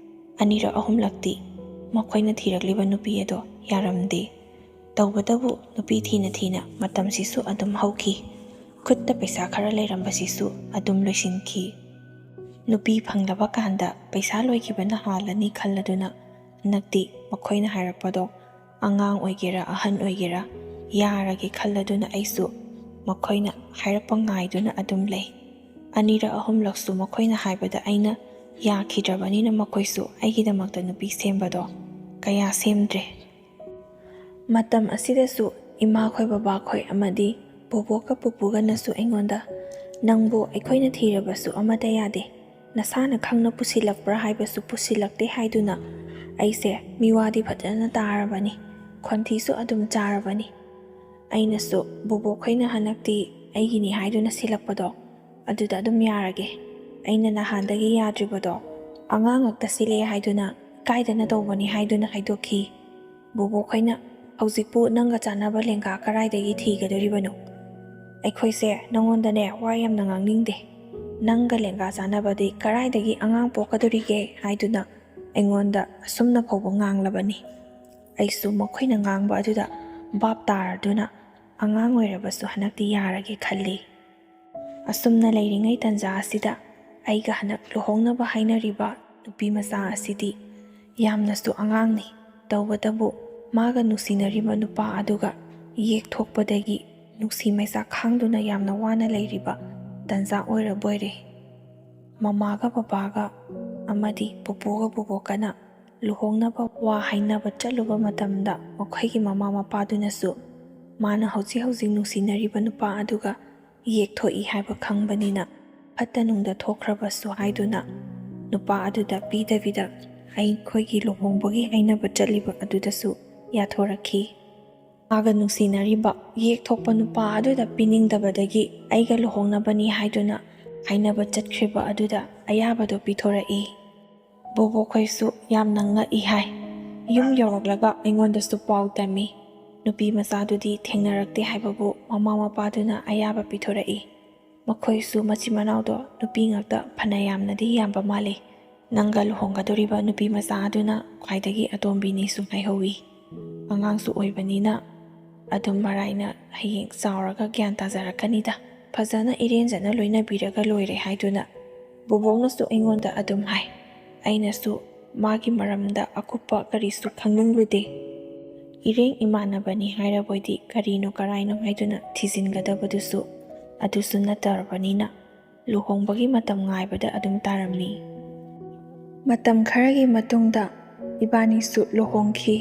ꯑꯅꯤꯔꯛ ꯑꯍꯨꯝꯂꯛꯇꯤ ꯃꯈꯣꯏꯅ ꯊꯤꯔꯛꯂꯤꯕ ꯅꯨꯄꯤ ꯑꯗꯣ ꯌꯥꯔꯝꯗꯦ꯫ ꯇꯧꯕꯇꯕꯨ ꯅꯨꯄꯤ ꯊꯤꯅ ꯊꯤꯅ ꯃꯇꯝꯁꯤꯁꯨ ꯑꯗꯨꯝ ꯍꯧꯈꯤ꯫ ꯈꯨꯠꯇ ꯄꯩꯁꯥ ꯈꯔ ꯂꯩꯔꯝꯕꯁꯤꯁꯨ ꯑꯗꯨꯝ ꯂꯣꯏꯁꯤꯟꯈꯤ꯫ ꯅꯨꯄꯤ ꯐꯪꯂꯕ ꯀꯥꯟꯗ ꯄꯩꯁꯥ ꯂꯣꯏꯈꯤꯕꯅ ꯍꯥꯜꯂꯅꯤ ꯈꯜꯂꯗꯨꯅ ꯍꯟꯗꯛꯇꯤ ꯃꯈꯣꯏꯅ ꯍꯥꯏꯔꯛꯄꯗꯣ ꯑꯉꯥꯡ ꯑꯣꯏꯒꯦꯔꯥ ꯑꯍꯟ ꯑꯣꯏꯒꯦꯔꯥ ꯌꯥꯔꯒꯦ ꯈꯜꯂꯗꯨꯅ ꯑꯩꯁꯨ ꯃꯈꯣꯏꯅ ꯍꯥꯏꯔꯛꯄ ꯉꯥꯏꯗꯨꯅ ꯑꯗꯨꯝ ꯂꯩ꯫ ꯑꯅꯤꯔꯛ ꯑꯍꯨꯝꯂꯛꯁꯨ ꯃꯈꯣꯏꯅ ꯍꯥꯏꯕꯗ ꯑꯩꯅ ꯌꯥꯈꯤꯗ꯭ꯔꯕꯅꯤꯅ ꯃꯈꯣꯏꯁꯨ ꯑꯩꯒꯤꯗꯃꯛꯇ ꯅꯨꯄꯤ ꯁꯦꯝꯕꯗꯣ ꯀꯌꯥ ꯁꯦꯝꯗ꯭ꯔꯦ꯫ ꯃꯇꯝ ꯑꯁꯤꯗꯁꯨ ꯏꯃꯥꯈꯣꯏ ꯕꯕꯥꯈꯣꯏ ꯑꯃꯗꯤ ꯕꯣꯕꯣꯛꯀ ꯄꯨꯄꯨꯒꯅꯁꯨ ꯑꯩꯉꯣꯟꯗ, "ꯅꯪꯕꯨ ꯑꯩꯈꯣꯏꯅ ꯊꯤꯔꯕꯁꯨ ꯑꯃꯠꯇ ꯌꯥꯗꯦ, ꯅꯁꯥꯅ ꯈꯪꯅ ꯄꯨꯁꯤꯜꯂꯛꯄ꯭ꯔꯥ ꯍꯥꯏꯕꯁꯨ ꯄꯨꯁꯤꯜꯂꯛꯇꯦ" ꯍꯥꯏꯗꯨꯅ ꯑꯩꯁꯦ ꯃꯤꯋꯥꯗꯤ ꯐꯖꯅ ꯇꯥꯔꯕꯅꯤ, ꯈꯣꯟꯊꯤꯁꯨ ꯑꯗꯨꯝ ꯆꯥꯔꯕꯅꯤ꯫ ꯑꯩꯅꯁꯨ ꯕꯣꯕꯣꯛꯈꯣꯏꯅ ꯍꯟꯗꯛꯇꯤ ꯑꯩꯒꯤꯅꯤ ꯍꯥꯏꯗꯨꯅ ꯁꯤꯜꯂꯛꯄꯗꯣ ꯑꯗꯨꯗ ꯑꯗꯨꯝ ꯌꯥꯔꯒꯦ꯫ ꯑꯩꯅ ꯅꯍꯥꯟꯗꯒꯤ ꯌꯥꯗ꯭ꯔꯤꯕꯗꯣ ꯑꯉꯥꯡ ꯉꯛꯇ ꯁꯤꯜꯂꯛꯑꯦ ꯍꯥꯏꯗꯨꯅ ꯏꯀꯥꯏꯗꯅ ꯇꯧꯕꯅꯤ ꯍꯥꯏꯗꯨꯅ ꯍꯥꯏꯗꯣꯛꯈꯤ꯫ ꯕꯣꯕꯣꯛꯈꯣꯏꯅ, "ꯍꯧꯖꯤꯛꯄꯨ ꯅꯪꯒ ꯆꯥꯟꯅꯕ ꯂꯦꯡꯒꯥ ꯀꯗꯥꯏꯗꯒꯤ ꯊꯤꯒꯗꯣꯔꯤꯕꯅꯣ? ꯑꯩꯈꯣꯏꯁꯦ ꯅꯪꯉꯣꯟꯗꯅꯦ ꯋꯥ ꯌꯥꯝꯅ ꯉꯥꯡꯅꯤꯡꯗꯦ꯫ ꯅꯪꯒ ꯂꯦꯡꯒꯥ ꯆꯥꯟꯅꯕꯗꯤ ꯀꯗꯥꯏꯗꯒꯤ ꯑꯉꯥꯡ ꯄꯣꯛꯀꯗꯣꯔꯤꯒꯦ?" ꯍꯥꯏꯗꯨꯅ ꯑꯩꯉꯣꯟꯗ ꯑꯁꯨꯝꯅ ꯐꯥꯎꯕ ꯉꯥꯡꯂꯕꯅꯤ꯫ ꯑꯩꯁꯨ ꯃꯈꯣꯏꯅ ꯉꯥꯡꯕ ꯑꯗꯨꯗ ꯚꯥꯞ ꯇꯥꯔꯗꯨꯅ ꯑꯉꯥꯡ ꯑꯣꯏꯔꯕꯁꯨ ꯍꯟꯗꯛꯇꯤ ꯌꯥꯔꯒꯦ ꯈꯜꯂꯤ꯫ ꯑꯁꯨꯝꯅ ꯂꯩꯔꯤꯉꯩ ꯇꯟꯖꯥ ꯑꯁꯤꯗ ꯑꯩꯒ ꯍꯟꯗꯛ ꯂꯨꯍꯣꯡꯅꯕ ꯍꯥꯏꯅꯔꯤꯕ ꯅꯨꯄꯤ ꯃꯆꯥ ꯑꯁꯤꯗꯤ ꯌꯥꯝꯅꯁꯨ ꯑꯉꯥꯡꯅꯤ꯫ ꯇꯧꯕꯇꯕꯨ ꯃꯥꯒ ꯅꯨꯡꯁꯤꯅꯔꯤꯕ ꯅꯨꯄꯥ ꯑꯗꯨꯒ ꯌꯦꯛ ꯊꯣꯛꯄꯗꯒꯤ ꯅꯨꯡꯁꯤ ꯃꯩꯆꯥꯛ ꯈꯥꯡꯗꯨꯅ ꯌꯥꯝꯅ ꯋꯥꯅ ꯂꯩꯔꯤꯕ ꯇꯟꯖꯥ ꯑꯣꯏꯔꯕꯣꯏꯔꯦ꯫ ꯃꯃꯥꯒ ꯕꯕꯥꯒ ꯑꯃꯗꯤ ꯄꯨꯄꯨꯒ ꯕꯨꯕꯣꯛꯀꯅ ꯂꯨꯍꯣꯡꯅꯕ ꯋꯥ ꯍꯥꯏꯅꯕ ꯆꯠꯂꯨꯕ ꯃꯇꯝꯗ, ꯃꯈꯣꯏꯒꯤ ꯃꯃꯥ ꯃꯄꯥꯗꯨꯅꯁꯨ ꯃꯥꯅ ꯍꯧꯖꯤꯛ ꯍꯧꯖꯤꯛ ꯅꯨꯡꯁꯤꯅꯔꯤꯕ ꯅꯨꯄꯥ ꯑꯗꯨꯒ ꯌꯦꯛ ꯊꯣꯛꯏ ꯍꯥꯏꯕ ꯈꯪꯕꯅꯤꯅ, ꯐꯠꯇ ꯅꯨꯡꯗ ꯊꯣꯛꯈ꯭ꯔꯕꯁꯨ ꯍꯥꯏꯗꯨꯅ ꯅꯨꯄꯥ ꯑꯗꯨꯗ ꯄꯤꯗꯕꯤꯗ ꯑꯩꯈꯣꯏꯒꯤ ꯂꯨꯍꯣꯡꯕꯒꯤ ꯍꯥꯏꯅꯕ ꯆꯠꯂꯤꯕ ꯑꯗꯨꯗꯁꯨ ꯌꯥꯊꯣꯔꯛꯈꯤ꯫ ꯃꯥꯒ ꯅꯨꯡꯁꯤꯅꯔꯤꯕ ꯌꯦꯛ ꯊꯣꯛꯄ ꯅꯨꯄꯥ ꯑꯗꯨꯗ ꯄꯤꯅꯤꯡꯗꯕꯗꯒꯤ ꯑꯩꯒ ꯂꯨꯍꯣꯡꯅꯕꯅꯤ ꯍꯥꯏꯗꯨꯅ ꯍꯥꯏꯅꯕ ꯆꯠꯈ꯭ꯔꯤꯕ ꯑꯗꯨꯗ ꯑꯌꯥꯕꯗꯣ ꯄꯤꯊꯣꯔꯛꯏ꯫ ꯕꯣꯕꯣꯈꯣꯏꯁꯨ ꯌꯥꯝꯅ ꯉꯛꯏ ꯍꯥꯏ꯫ ꯌꯨꯝ ꯌꯧꯔꯛꯂꯒ ꯑꯩꯉꯣꯟꯗꯁꯨ ꯄꯥꯎ ꯇꯝꯃꯤ꯫ ꯅꯨꯄꯤ ꯃꯆꯥꯗꯨꯗꯤ ꯊꯦꯡꯅꯔꯛꯇꯦ ꯍꯥꯏꯕꯕꯨ ꯃꯃꯥ ꯃꯄꯥꯗꯨꯅ ꯑꯌꯥꯕ ꯄꯤꯊꯣꯔꯛꯏ꯫ ꯃꯈꯣꯏꯁꯨ ꯃꯆꯤꯟ ꯃꯅꯥꯎꯗꯣ ꯅꯨꯄꯤ ꯉꯥꯛꯇ ꯐꯅ ꯌꯥꯝꯅꯗꯤ ꯌꯥꯝꯕ ꯃꯥꯜꯂꯤ꯫ ꯅꯪꯒ ꯂꯨꯍꯣꯡꯒꯗꯧꯔꯤꯕ ꯅꯨꯄꯤ ꯃꯆꯥ ꯑꯗꯨꯅ ꯈ꯭ꯋꯥꯏꯗꯒꯤ ꯑꯇꯣꯝꯕꯤꯅꯤꯁꯨ ꯍꯥꯏꯍꯧꯋꯤ꯫ ꯑꯉꯥꯡꯁꯨ ꯑꯣꯏꯕꯅꯤꯅ ꯑꯗꯨꯝ ꯃꯔꯥꯏꯅ ꯍꯌꯦꯡ ꯆꯥꯎꯔꯒ ꯒ꯭ꯌꯥꯟ ꯇꯥꯖꯔꯛꯀꯅꯤꯗ꯫ ꯐꯖꯅ ꯏꯔꯦꯟꯖꯅ ꯂꯣꯏꯅꯕꯤꯔꯒ ꯂꯣꯏꯔꯦ ꯍꯥꯏꯗꯨꯅ ꯕꯣꯕꯣꯛꯅꯁꯨ ꯑꯩꯉꯣꯟꯗ ꯑꯗꯨꯝ ꯍꯥꯏ꯫ ꯑꯩꯅꯁꯨ ꯃꯥꯒꯤ ꯃꯔꯝꯗ ꯑꯀꯨꯞꯄ ꯀꯔꯤꯁꯨ ꯈꯪꯅꯤꯡꯂꯨꯗꯦ꯫ ꯏꯔꯦꯡ ꯏꯃꯥꯟꯅꯕꯅꯤ ꯍꯥꯏꯔꯕꯣꯏꯗꯤ ꯀꯔꯤꯅꯣ ꯀꯔꯥꯏꯅꯣ ꯍꯥꯏꯗꯨꯅ ꯊꯤꯖꯤꯟꯒꯗꯕꯗꯨꯁꯨ ꯑꯗꯨꯁꯨ ꯅꯠꯇ꯭ꯔꯕꯅꯤꯅ, ꯂꯨꯍꯣꯡꯕꯒꯤ ꯃꯇꯝ ꯉꯥꯏꯕꯗ ꯑꯗꯨꯝ ꯇꯥꯔꯝꯃꯤ꯫ ꯃꯇꯝ ꯈꯔꯒꯤ ꯃꯇꯨꯡꯗ ꯏꯕꯥꯅꯤꯁꯨ ꯂꯨꯍꯣꯡꯈꯤ꯫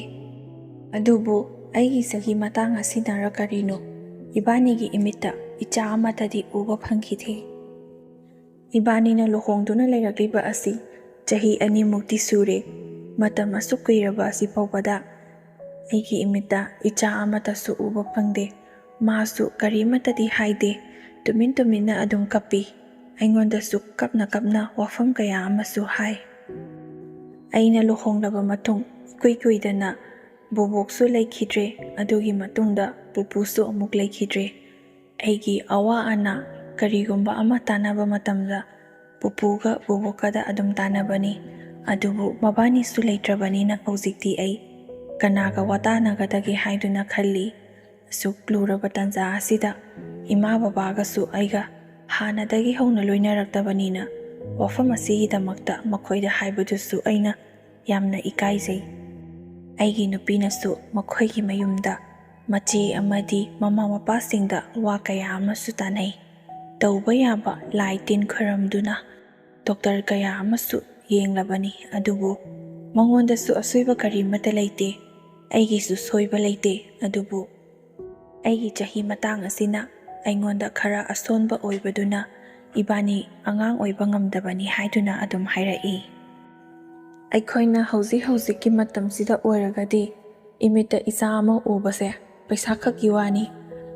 ꯑꯗꯨꯕꯨ ꯑꯩꯒꯤ ꯆꯍꯤ ꯃꯇꯥꯡ ꯑꯁꯤꯅꯔ ꯀꯔꯤꯅꯣ, ꯏꯕꯥꯅꯤꯒꯤ ꯏꯃꯤꯠꯇ ꯏꯆꯥ ꯑꯃꯠꯇꯗꯤ ꯎꯕ ꯐꯪꯈꯤꯗꯦ꯫ ꯏꯕꯥꯅꯤꯅ ꯂꯨꯍꯣꯡꯗꯨꯅ ꯂꯩꯔꯛꯂꯤꯕ ꯑꯁꯤ ꯆꯍꯤ ꯑꯅꯤꯃꯨꯛꯇꯤ ꯁꯨꯔꯦ꯫ ꯃꯇꯝ ꯑꯁꯨꯛ ꯀꯨꯏꯔꯕ ꯑꯁꯤ ꯐꯥꯎꯕꯗ ꯑꯩꯒꯤ ꯏꯃꯤꯠꯇ ꯏꯆꯥ ꯑꯃꯠꯇꯁꯨ ꯎꯕ ꯐꯪꯗꯦ꯫ ꯃꯥꯁꯨ ꯀꯔꯤꯃꯠꯇꯗꯤ ꯍꯥꯏꯗꯦ꯫ ꯇꯨꯃꯤꯟ ꯇꯨꯃꯤꯟꯅ ꯑꯗꯨꯝ ꯀꯞꯄꯤ꯫ ꯑꯩꯉꯣꯟꯗꯁꯨ ꯀꯞꯅ ꯀꯞꯅ ꯋꯥꯐꯝ ꯀꯌꯥ ꯑꯃꯁꯨ ꯍꯥꯏ꯫ ꯑꯩꯅ ꯂꯨꯍꯣꯡꯂꯕ ꯃꯇꯨꯡ ꯏꯀꯨꯏ ꯀꯨꯏꯗꯅ ꯕꯣꯕꯣꯛꯁꯨ ꯂꯩꯈꯤꯗ꯭ꯔꯦ꯫ ꯑꯗꯨꯒꯤ ꯃꯇꯨꯡꯗ ꯄꯨꯄꯨꯁꯨ ꯑꯃꯨꯛ ꯂꯩꯈꯤꯗ꯭ꯔꯦ꯫ ꯑꯩꯒꯤ ꯑꯋꯥ ꯑꯅꯥ ꯀꯔꯤꯒꯨꯝꯕ ꯑꯃ ꯇꯥꯟꯅꯕ ꯃꯇꯝꯗ ꯄꯨꯄꯨꯒ ꯕꯣꯕꯣꯛꯀꯗ ꯑꯗꯨꯝ ꯇꯥꯟꯅꯕꯅꯤ꯫ ꯑꯗꯨꯕꯨ ꯃꯕꯥꯅꯤꯁꯨ ꯂꯩꯇ꯭ꯔꯕꯅꯤꯅ ꯍꯧꯖꯤꯛꯇꯤ ꯑꯩ ꯀꯅꯥꯒ ꯋꯥꯇꯥꯅꯒꯗꯒꯦ ꯍꯥꯏꯗꯨꯅ ꯈꯜꯂꯤ꯫ ꯑꯁꯨꯛ ꯂꯨꯔꯕ ꯇꯥꯟꯖꯥ ꯑꯁꯤꯗ ꯏꯃꯥ ꯕꯕꯥꯒꯁꯨ ꯑꯩꯒ ꯍꯥꯟꯅꯗꯒꯤ ꯍꯧꯅ ꯂꯣꯏꯅꯔꯛꯇꯕꯅꯤꯅ ꯋꯥꯐꯝ ꯑꯁꯤꯒꯤꯗꯃꯛꯇ ꯃꯈꯣꯏꯗ ꯍꯥꯏꯕꯗꯨꯁꯨ ꯑꯩꯅ ꯌꯥꯝꯅ ꯏꯀꯥꯏꯖꯩ꯫ ꯑꯩꯒꯤ ꯅꯨꯄꯤꯅꯁꯨ ꯃꯈꯣꯏꯒꯤ ꯃꯌꯨꯝꯗ ꯃꯆꯦ ꯑꯃꯗꯤ ꯃꯃꯥ ꯃꯄꯥꯁꯤꯡꯗ ꯋꯥ ꯀꯌꯥ ꯑꯃꯁꯨ ꯇꯥꯟꯅꯩ꯫ ꯇꯧꯕ ꯌꯥꯕ ꯂꯥꯏ ꯇꯤꯟ ꯈꯣꯏꯔꯝꯗꯨꯅ ꯗꯣꯛꯇꯔ ꯀꯌꯥ ꯑꯃꯁꯨ ꯌꯦꯡꯂꯕꯅꯤ, ꯑꯗꯨꯕꯨ ꯃꯉꯣꯟꯗꯁꯨ ꯑꯁꯣꯏꯕ ꯀꯔꯤꯃꯠꯇ ꯂꯩꯇꯦ꯫ ꯑꯩꯒꯤꯁꯨ ꯁꯣꯏꯕ ꯂꯩꯇꯦ, ꯑꯗꯨꯕꯨ ꯑꯩꯒꯤ ꯆꯍꯤ ꯃꯇꯥꯡ ꯑꯁꯤꯅ ꯑꯩꯉꯣꯟꯗ ꯈꯔ ꯑꯁꯣꯟꯕ ꯑꯣꯏꯕꯗꯨꯅ ꯏꯕꯥꯅꯤ ꯑꯉꯥꯡ ꯑꯣꯏꯕ ꯉꯝꯗꯕꯅꯤ ꯍꯥꯏꯗꯨꯅ ꯑꯗꯨꯝ ꯍꯥꯏꯔꯛꯏ꯫ ꯑꯩꯈꯣꯏꯅ ꯍꯧꯖꯤꯛ ꯍꯧꯖꯤꯛꯀꯤ ꯃꯇꯝꯁꯤꯗ ꯑꯣꯏꯔꯒꯗꯤ ꯏꯃꯤꯠꯇ ꯏꯆꯥ ꯑꯃ ꯎꯕꯁꯦ ꯄꯩꯁꯥ ꯈꯛꯀꯤ ꯋꯥꯅꯤ,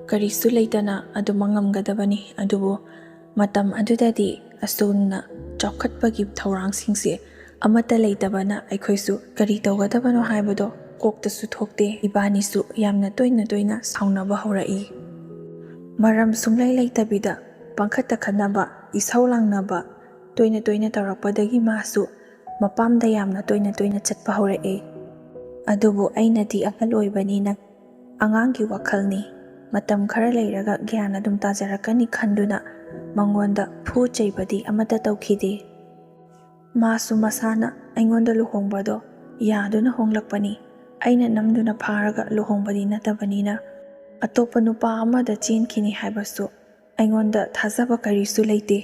ꯀꯔꯤꯁꯨ ꯂꯩꯇꯅ ꯑꯗꯨꯃꯛ ꯉꯝꯒꯗꯕꯅꯤ꯫ ꯑꯗꯨꯕꯨ ꯃꯇꯝ ꯑꯗꯨꯗꯗꯤ ꯑꯁꯨꯝꯅ ꯆꯥꯎꯈꯠꯄꯒꯤ ꯊꯧꯔꯥꯡꯁꯤꯡꯁꯦ ꯑꯃꯠꯇ ꯂꯩꯇꯕꯅ ꯑꯩꯈꯣꯏꯁꯨ ꯀꯔꯤ ꯇꯧꯒꯗꯕꯅꯣ ꯍꯥꯏꯕꯗꯣ ꯀꯣꯛꯇꯁꯨ ꯊꯣꯛꯇꯦ꯫ ꯏꯕꯥꯅꯤꯁꯨ ꯌꯥꯝꯅ ꯇꯣꯏꯅ ꯇꯣꯏꯅ ꯁꯥꯎꯅꯕ ꯍꯧꯔꯛꯏ꯫ ꯃꯔꯝ ꯁꯨꯡꯂꯩ ꯂꯩꯇꯕꯤꯗ ꯄꯪꯈꯠꯇ ꯈꯠꯅꯕ, ꯏꯁꯧ ꯂꯥꯡꯅꯕ ꯇꯣꯏꯅ ꯇꯣꯏꯅ ꯇꯧꯔꯛꯄꯗꯒꯤ ꯃꯥꯁꯨ ꯃꯄꯥꯝꯗ ꯌꯥꯝꯅ ꯇꯣꯏꯅ ꯇꯣꯏꯅ ꯆꯠꯄ ꯍꯧꯔꯛꯑꯦ꯫ ꯑꯗꯨꯕꯨ ꯑꯩꯅꯗꯤ ꯑꯍꯜ ꯑꯣꯏꯕꯅꯤꯅ ꯑꯉꯥꯡꯒꯤ ꯋꯥꯈꯜꯅꯤ, ꯃꯇꯝ ꯈꯔ ꯂꯩꯔꯒ ꯒ꯭ꯌꯥꯟ ꯑꯗꯨꯝ ꯇꯥꯖꯔꯛꯀꯅꯤ ꯈꯟꯗꯨꯅ ꯃꯉꯣꯟꯗ ꯐꯨ ꯆꯩꯕꯗꯤ ꯑꯃꯠꯇ ꯇꯧꯈꯤꯗꯦ꯫ ꯃꯥꯁꯨ ꯃꯁꯥꯅ ꯑꯩꯉꯣꯟꯗ ꯂꯨꯍꯣꯡꯕꯗꯣ ꯌꯥꯗꯨꯅ ꯍꯣꯡꯂꯛꯄꯅꯤ꯫ ꯑꯩꯅ ꯅꯝꯗꯨꯅ ꯐꯥꯔꯒ ꯂꯨꯍꯣꯡꯕꯗꯤ ꯅꯠꯇꯕꯅꯤꯅ ꯑꯇꯣꯞꯄ ꯅꯨꯄꯥ ꯑꯃꯗ ꯆꯦꯟꯈꯤꯅꯤ ꯍꯥꯏꯕꯁꯨ ꯑꯩꯉꯣꯟꯗ ꯊꯥꯖꯕ ꯀꯔꯤꯁꯨ ꯂꯩꯇꯦ꯫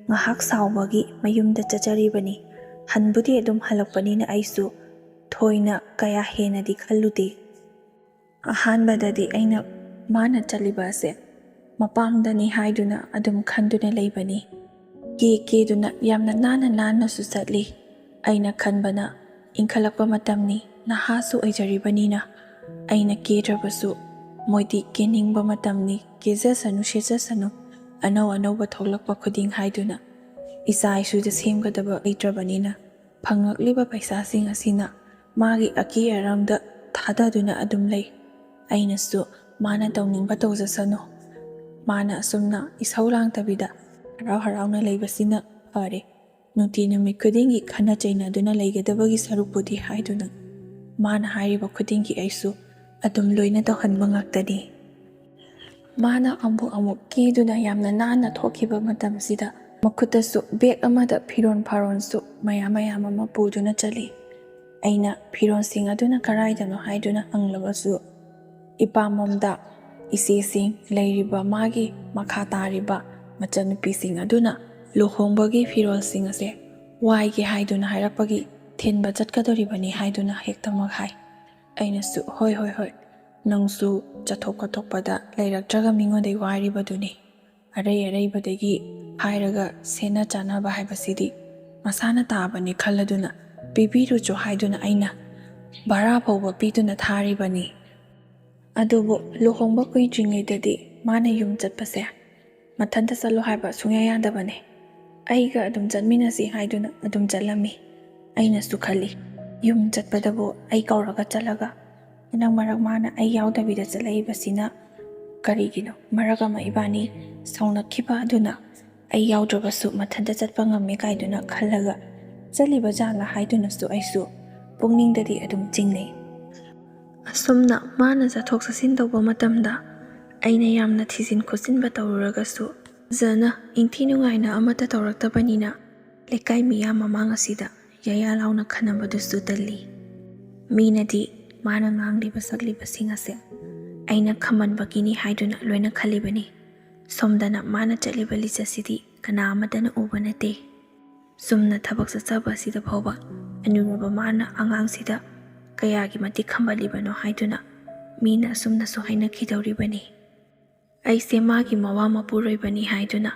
ꯉꯥꯏꯍꯥꯛ ꯁꯥꯎꯕꯒꯤ ꯃꯌꯨꯝꯗ ꯆꯠꯆꯔꯤꯕꯅꯤ꯫ ꯍꯟꯕꯨꯗꯤ ꯑꯗꯨꯝ ꯍꯜꯂꯛꯄꯅꯤꯅ ꯑꯩꯁꯨ ꯊꯣꯏꯅ ꯀꯌꯥ ꯍꯦꯟꯅꯗꯤ ꯈꯜꯂꯨꯗꯦ꯫ ꯑꯍꯥꯟꯕꯗꯗꯤ ꯑꯩꯅ ꯃꯥꯅ ꯆꯠꯂꯤꯕ ꯑꯁꯦ ꯃꯄꯥꯝꯗꯅꯤ ꯍꯥꯏꯗꯨꯅ ꯑꯗꯨꯝ ꯈꯟꯗꯨꯅ ꯂꯩꯕꯅꯤ꯫ ꯀꯦ ꯀꯦꯗꯨꯅ ꯌꯥꯝꯅ ꯅꯥꯟꯅ ꯅꯥꯟꯅꯁꯨ ꯆꯠꯂꯤ꯫ ꯑꯩꯅ ꯈꯟꯕꯅ ꯏꯟꯈꯠꯂꯛꯄ ꯃꯇꯝꯅꯤ, ꯅꯍꯥꯁꯨ ꯑꯣꯏꯖꯔꯤꯕꯅꯤꯅ꯫ ꯑꯩꯅ ꯀꯦꯗ꯭ꯔꯕꯁꯨ ꯃꯣꯏꯗꯤ ꯀꯦꯅꯤꯡꯕ ꯃꯇꯝꯅꯤ, ꯀꯦꯖꯁꯅꯨ ꯁꯦꯠꯆꯁꯅꯨ, ꯑꯅꯧ ꯑꯅꯧꯕ ꯊꯣꯛꯂꯛꯄ ꯈꯨꯗꯤꯡ ꯍꯥꯏꯗꯨꯅ꯫ ꯏꯆꯥ ꯏꯁꯨꯗ ꯁꯦꯝꯒꯗꯕ ꯂꯩꯇ꯭ꯔꯕꯅꯤꯅ ꯐꯪꯂꯛꯂꯤꯕ ꯄꯩꯁꯥꯁꯤꯡ ꯑꯁꯤꯅ ꯃꯥꯒꯤ ꯑꯀꯦ ꯑꯔꯪꯗ ꯊꯥꯗꯗꯨꯅ ꯑꯗꯨꯝ ꯂꯩ꯫ ꯑꯩꯅꯁꯨ ꯃꯥꯅ ꯇꯧꯅꯤꯡꯕ ꯇꯧꯖꯁꯅꯨ, ꯃꯥꯅ ꯑꯁꯨꯝꯅ ꯏꯁꯧ ꯂꯥꯡꯗꯕꯤꯗ ꯍꯔꯥꯎ ꯍꯔꯥꯎꯅ ꯂꯩꯕꯁꯤꯅ ꯐꯔꯦ, ꯅꯨꯡꯇꯤ ꯅꯨꯃꯤꯠ ꯈꯨꯗꯤꯡꯒꯤ ꯈꯠꯅ ꯆꯩꯅꯗꯨꯅ ꯂꯩꯒꯗꯕꯒꯤ ꯁꯔꯨꯛꯄꯨꯗꯤ ꯍꯥꯏꯗꯨꯅ ꯃꯥꯅ ꯍꯥꯏꯔꯤꯕ ꯈꯨꯗꯤꯡꯒꯤ ꯑꯩꯁꯨ ꯑꯗꯨꯝ ꯂꯣꯏꯅ ꯇꯧꯍꯟꯕ ꯉꯥꯛꯇꯅꯤ꯫ ꯃꯥꯅ ꯑꯃꯨꯛ ꯑꯃꯨꯛ ꯀꯦꯗꯨꯅ ꯌꯥꯝꯅ ꯅꯥꯟꯅ ꯊꯣꯛꯈꯤꯕ ꯃꯇꯝꯁꯤꯗ ꯃꯈꯨꯠꯇꯁꯨ ꯕꯦꯒ ꯑꯃꯗ ꯐꯤꯔꯣꯜ ꯐꯥꯔꯣꯜꯁꯨ ꯃꯌꯥꯝ ꯃꯌꯥꯝ ꯑꯃ ꯄꯨꯗꯨꯅ ꯆꯠꯂꯤ꯫ ꯑꯩꯅ ꯐꯤꯔꯣꯜꯁꯤꯡ ꯑꯗꯨꯅ ꯀꯔꯥꯏꯗꯅꯣ ꯍꯥꯏꯗꯨꯅ ꯍꯪꯂꯕꯁꯨ, ꯏꯄꯥꯝꯂꯣꯝꯗ ꯏꯆꯦꯁꯤꯡ ꯂꯩꯔꯤꯕ ꯃꯥꯒꯤ ꯃꯈꯥ ꯇꯥꯔꯤꯕ ꯃꯆꯟꯅꯨꯄꯤꯁꯤꯡ ꯑꯗꯨꯅ ꯂꯨꯍꯣꯡꯕꯒꯤ ꯐꯤꯔꯣꯜꯁꯤꯡ ꯑꯁꯦ ꯋꯥꯏꯒꯦ ꯍꯥꯏꯗꯨꯅ ꯍꯥꯏꯔꯛꯄꯒꯤ ꯊꯤꯟꯕ ꯆꯠꯀꯗꯧꯔꯤꯕꯅꯤ ꯍꯥꯏꯗꯨꯅ ꯍꯦꯛꯇꯃꯛ ꯍꯥꯏ꯫ ꯑꯩꯅꯁꯨ, "ꯍꯣꯏ, ꯍꯣꯏ, ꯍꯣꯏ, ꯅꯪꯁꯨ ꯆꯠꯊꯣꯛ ꯈꯣꯠꯇꯣꯛꯄꯗ ꯂꯩꯔꯛꯇ꯭ꯔꯒ ꯃꯤꯉꯣꯟꯗꯒꯤ ꯋꯥꯏꯔꯤꯕꯗꯨꯅꯤ꯫ ꯑꯔꯩ ꯑꯔꯩꯕꯗꯒꯤ ꯍꯥꯏꯔꯒ ꯁꯦꯠꯅ ꯆꯥꯅꯕ ꯍꯥꯏꯕꯁꯤꯗꯤ ꯃꯁꯥꯅ ꯇꯥꯕꯅꯤ ꯈꯜꯂꯗꯨꯅ ꯄꯤꯕꯤꯔꯨꯆꯣ ꯍꯥꯏꯗꯨꯅ ꯑꯩꯅ ꯚꯔꯥ ꯐꯥꯎꯕ ꯄꯤꯗꯨꯅ ꯊꯥꯔꯤꯕꯅꯤ꯫ ꯑꯗꯨꯕꯨ ꯂꯨꯍꯣꯡꯕ ꯀꯨꯏꯗ꯭ꯔꯤꯉꯩꯗꯗꯤ ꯃꯥꯅ ꯌꯨꯝ ꯆꯠꯄꯁꯦ ꯃꯊꯟꯇ ꯆꯠꯂꯣ ꯍꯥꯏꯕ ꯁꯨꯡꯌꯥ ꯌꯥꯗꯕꯅꯦ꯫ ꯑꯩꯒ ꯑꯗꯨꯝ ꯆꯠꯃꯤꯟꯅꯁꯤ ꯍꯥꯏꯗꯨꯅ ꯑꯗꯨꯝ ꯆꯠꯂꯝꯃꯤ꯫" ꯑꯩꯅꯁꯨ ꯈꯜꯂꯤ, ꯌꯨꯝ ꯆꯠꯄꯗꯕꯨ ꯑꯩ ꯀꯧꯔꯒ ꯆꯠꯂꯒ ꯍꯟꯗꯛ ꯃꯔꯛ ꯃꯥꯅ ꯑꯩ ꯌꯥꯎꯗꯕꯤꯗ ꯆꯠꯂꯛꯏꯕꯁꯤꯅ ꯀꯔꯤꯒꯤꯅꯣ? ꯃꯔꯛ ꯑꯃ ꯏꯕꯥꯅꯤ ꯁꯥꯎꯅꯈꯤꯕ ꯑꯗꯨꯅ ꯑꯩ ꯌꯥꯎꯗ꯭ꯔꯕꯁꯨ ꯃꯊꯟꯇ ꯆꯠꯄ ꯉꯝꯃꯦ ꯀꯥꯏꯗꯨꯅ ꯈꯜꯂꯒ ꯆꯠꯂꯤꯕ ꯖꯥꯠꯂ ꯍꯥꯏꯗꯨꯅꯁꯨ ꯑꯩꯁꯨ ꯄꯨꯛꯅꯤꯡꯗꯗꯤ ꯑꯗꯨꯝ ꯆꯤꯡꯅꯩ꯫ ꯑꯁꯨꯝꯅ ꯃꯥꯅ ꯆꯠꯊꯣꯛ ꯆꯠꯁꯤꯟ ꯇꯧꯕ ꯃꯇꯝꯗ ꯑꯩꯅ ꯌꯥꯝꯅ ꯊꯤꯖꯤꯟ ꯈꯣꯠꯆꯤꯟꯕ ꯇꯧꯔꯨꯔꯒꯁꯨ ꯐꯖꯅ ꯏꯪꯊꯤ ꯅꯨꯡꯉꯥꯏꯅ ꯑꯃꯠꯇ ꯇꯧꯔꯛꯇꯕꯅꯤꯅ ꯂꯩꯀꯥꯏ ꯃꯤꯌꯥꯝ ꯃꯃꯥꯡ ꯑꯁꯤꯗ ꯌꯥꯌꯥ ꯂꯥꯎꯅ ꯈꯟꯅꯕꯗꯨꯁꯨ ꯇꯜꯂꯤ꯫ ꯃꯤꯅꯗꯤ ꯃꯥꯅ ꯉꯥꯡꯂꯤꯕ ꯁꯛꯂꯤꯕꯁꯤꯡ ꯑꯁꯦ ꯑꯩꯅ ꯈꯝꯃꯟꯕꯒꯤꯅꯤ ꯍꯥꯏꯗꯨꯅ ꯂꯣꯏꯅ ꯈꯜꯂꯤꯕꯅꯤ꯫ ꯁꯣꯝꯗꯅ ꯃꯥꯅ ꯆꯠꯂꯤꯕ ꯂꯤꯆꯠꯁꯤꯗꯤ ꯀꯅꯥ ꯑꯃꯠꯇꯅ ꯎꯕ ꯅꯠꯇꯦ꯫ ꯆꯨꯝꯅ ꯊꯕꯛ ꯆꯠꯆꯕ ꯑꯁꯤꯗ ꯐꯥꯎꯕ ꯑꯅꯨꯔꯕ ꯃꯥꯅ ꯑꯉꯥꯡꯁꯤꯗ ꯀꯌꯥꯒꯤ ꯃꯇꯤꯛ ꯈꯝꯕꯜꯂꯤꯕꯅꯣ ꯍꯥꯏꯗꯨꯅ ꯃꯤꯅ ꯑꯁꯨꯝꯅꯁꯨ ꯍꯥꯏꯅꯈꯤꯗꯧꯔꯤꯕꯅꯤ꯫ ꯑꯩꯁꯦ ꯃꯥꯒꯤ ꯃꯋꯥ ꯃꯄꯨꯔꯣꯏꯕꯅꯤ ꯍꯥꯏꯗꯨꯅ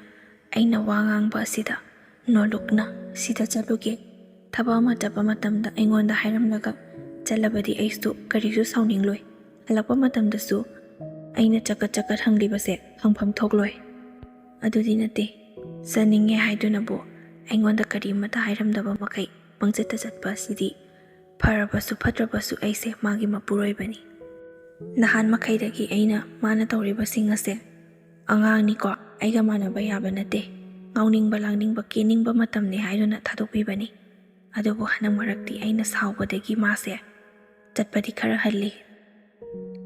ꯑꯩꯅ ꯋꯥ ꯉꯥꯡꯕ ꯑꯁꯤꯗ ꯅꯣꯂꯨꯛꯅ "ꯁꯤꯗ ꯆꯠꯂꯨꯒꯦ, ꯊꯕꯛ ꯑꯃ ꯆꯠꯄ ꯃꯇꯝꯗ ꯑꯩꯉꯣꯟꯗ ꯍꯥꯏꯔꯝꯂꯒ ꯆꯠꯂꯕꯗꯤ ꯑꯩꯁꯨ ꯀꯔꯤꯁꯨ ꯁꯥꯎꯅꯤꯡꯂꯣꯏ꯫ ꯍꯜꯂꯛꯄ ꯃꯇꯝꯗꯁꯨ ꯑꯩꯅ ꯆꯀꯠ ꯆꯀꯠ ꯍꯪꯂꯤꯕꯁꯦ ꯍꯪꯐꯝ ꯊꯣꯛꯂꯣꯏ꯫ ꯑꯗꯨꯗꯤ ꯅꯠꯇꯦ, ꯆꯠꯅꯤꯡꯉꯦ ꯍꯥꯏꯗꯨꯅꯕꯨ ꯑꯩꯉꯣꯟꯗ ꯀꯔꯤꯃꯠꯇ ꯍꯥꯏꯔꯝꯗꯕ ꯃꯈꯩ ꯄꯪꯆꯠꯇ ꯆꯠꯄ ꯑꯁꯤꯗꯤ ꯐꯔꯕꯁꯨ ꯐꯠꯇ꯭ꯔꯕꯁꯨ ꯑꯩꯁꯦ ꯃꯥꯒꯤ ꯃꯄꯨꯔꯣꯏꯕꯅꯤ꯫ ꯅꯍꯥꯟ ꯃꯈꯩꯗꯒꯤ ꯑꯩꯅ ꯃꯥꯅ ꯇꯧꯔꯤꯕꯁꯤꯡ ꯑꯁꯦ ꯑꯉꯥꯡꯅꯤꯀꯣ, ꯑꯩꯒ ꯃꯥꯟꯅꯕ ꯌꯥꯕ ꯅꯠꯇꯦ, ꯉꯥꯎꯅꯤꯡꯕ ꯂꯥꯡꯅꯤꯡꯕ ꯀꯦꯅꯤꯡꯕ ꯃꯇꯝꯅꯤ" ꯍꯥꯏꯗꯨꯅ ꯊꯥꯗꯣꯛꯄꯤꯕꯅꯤ꯫ ꯑꯗꯨꯕꯨ ꯍꯟꯗꯛ ꯃꯔꯛꯇꯤ ꯑꯩꯅ ꯁꯥꯎꯕꯗꯒꯤ ꯃꯥꯁꯦ ꯆꯠꯄꯗꯤ ꯈꯔ ꯍꯜꯂꯤ꯫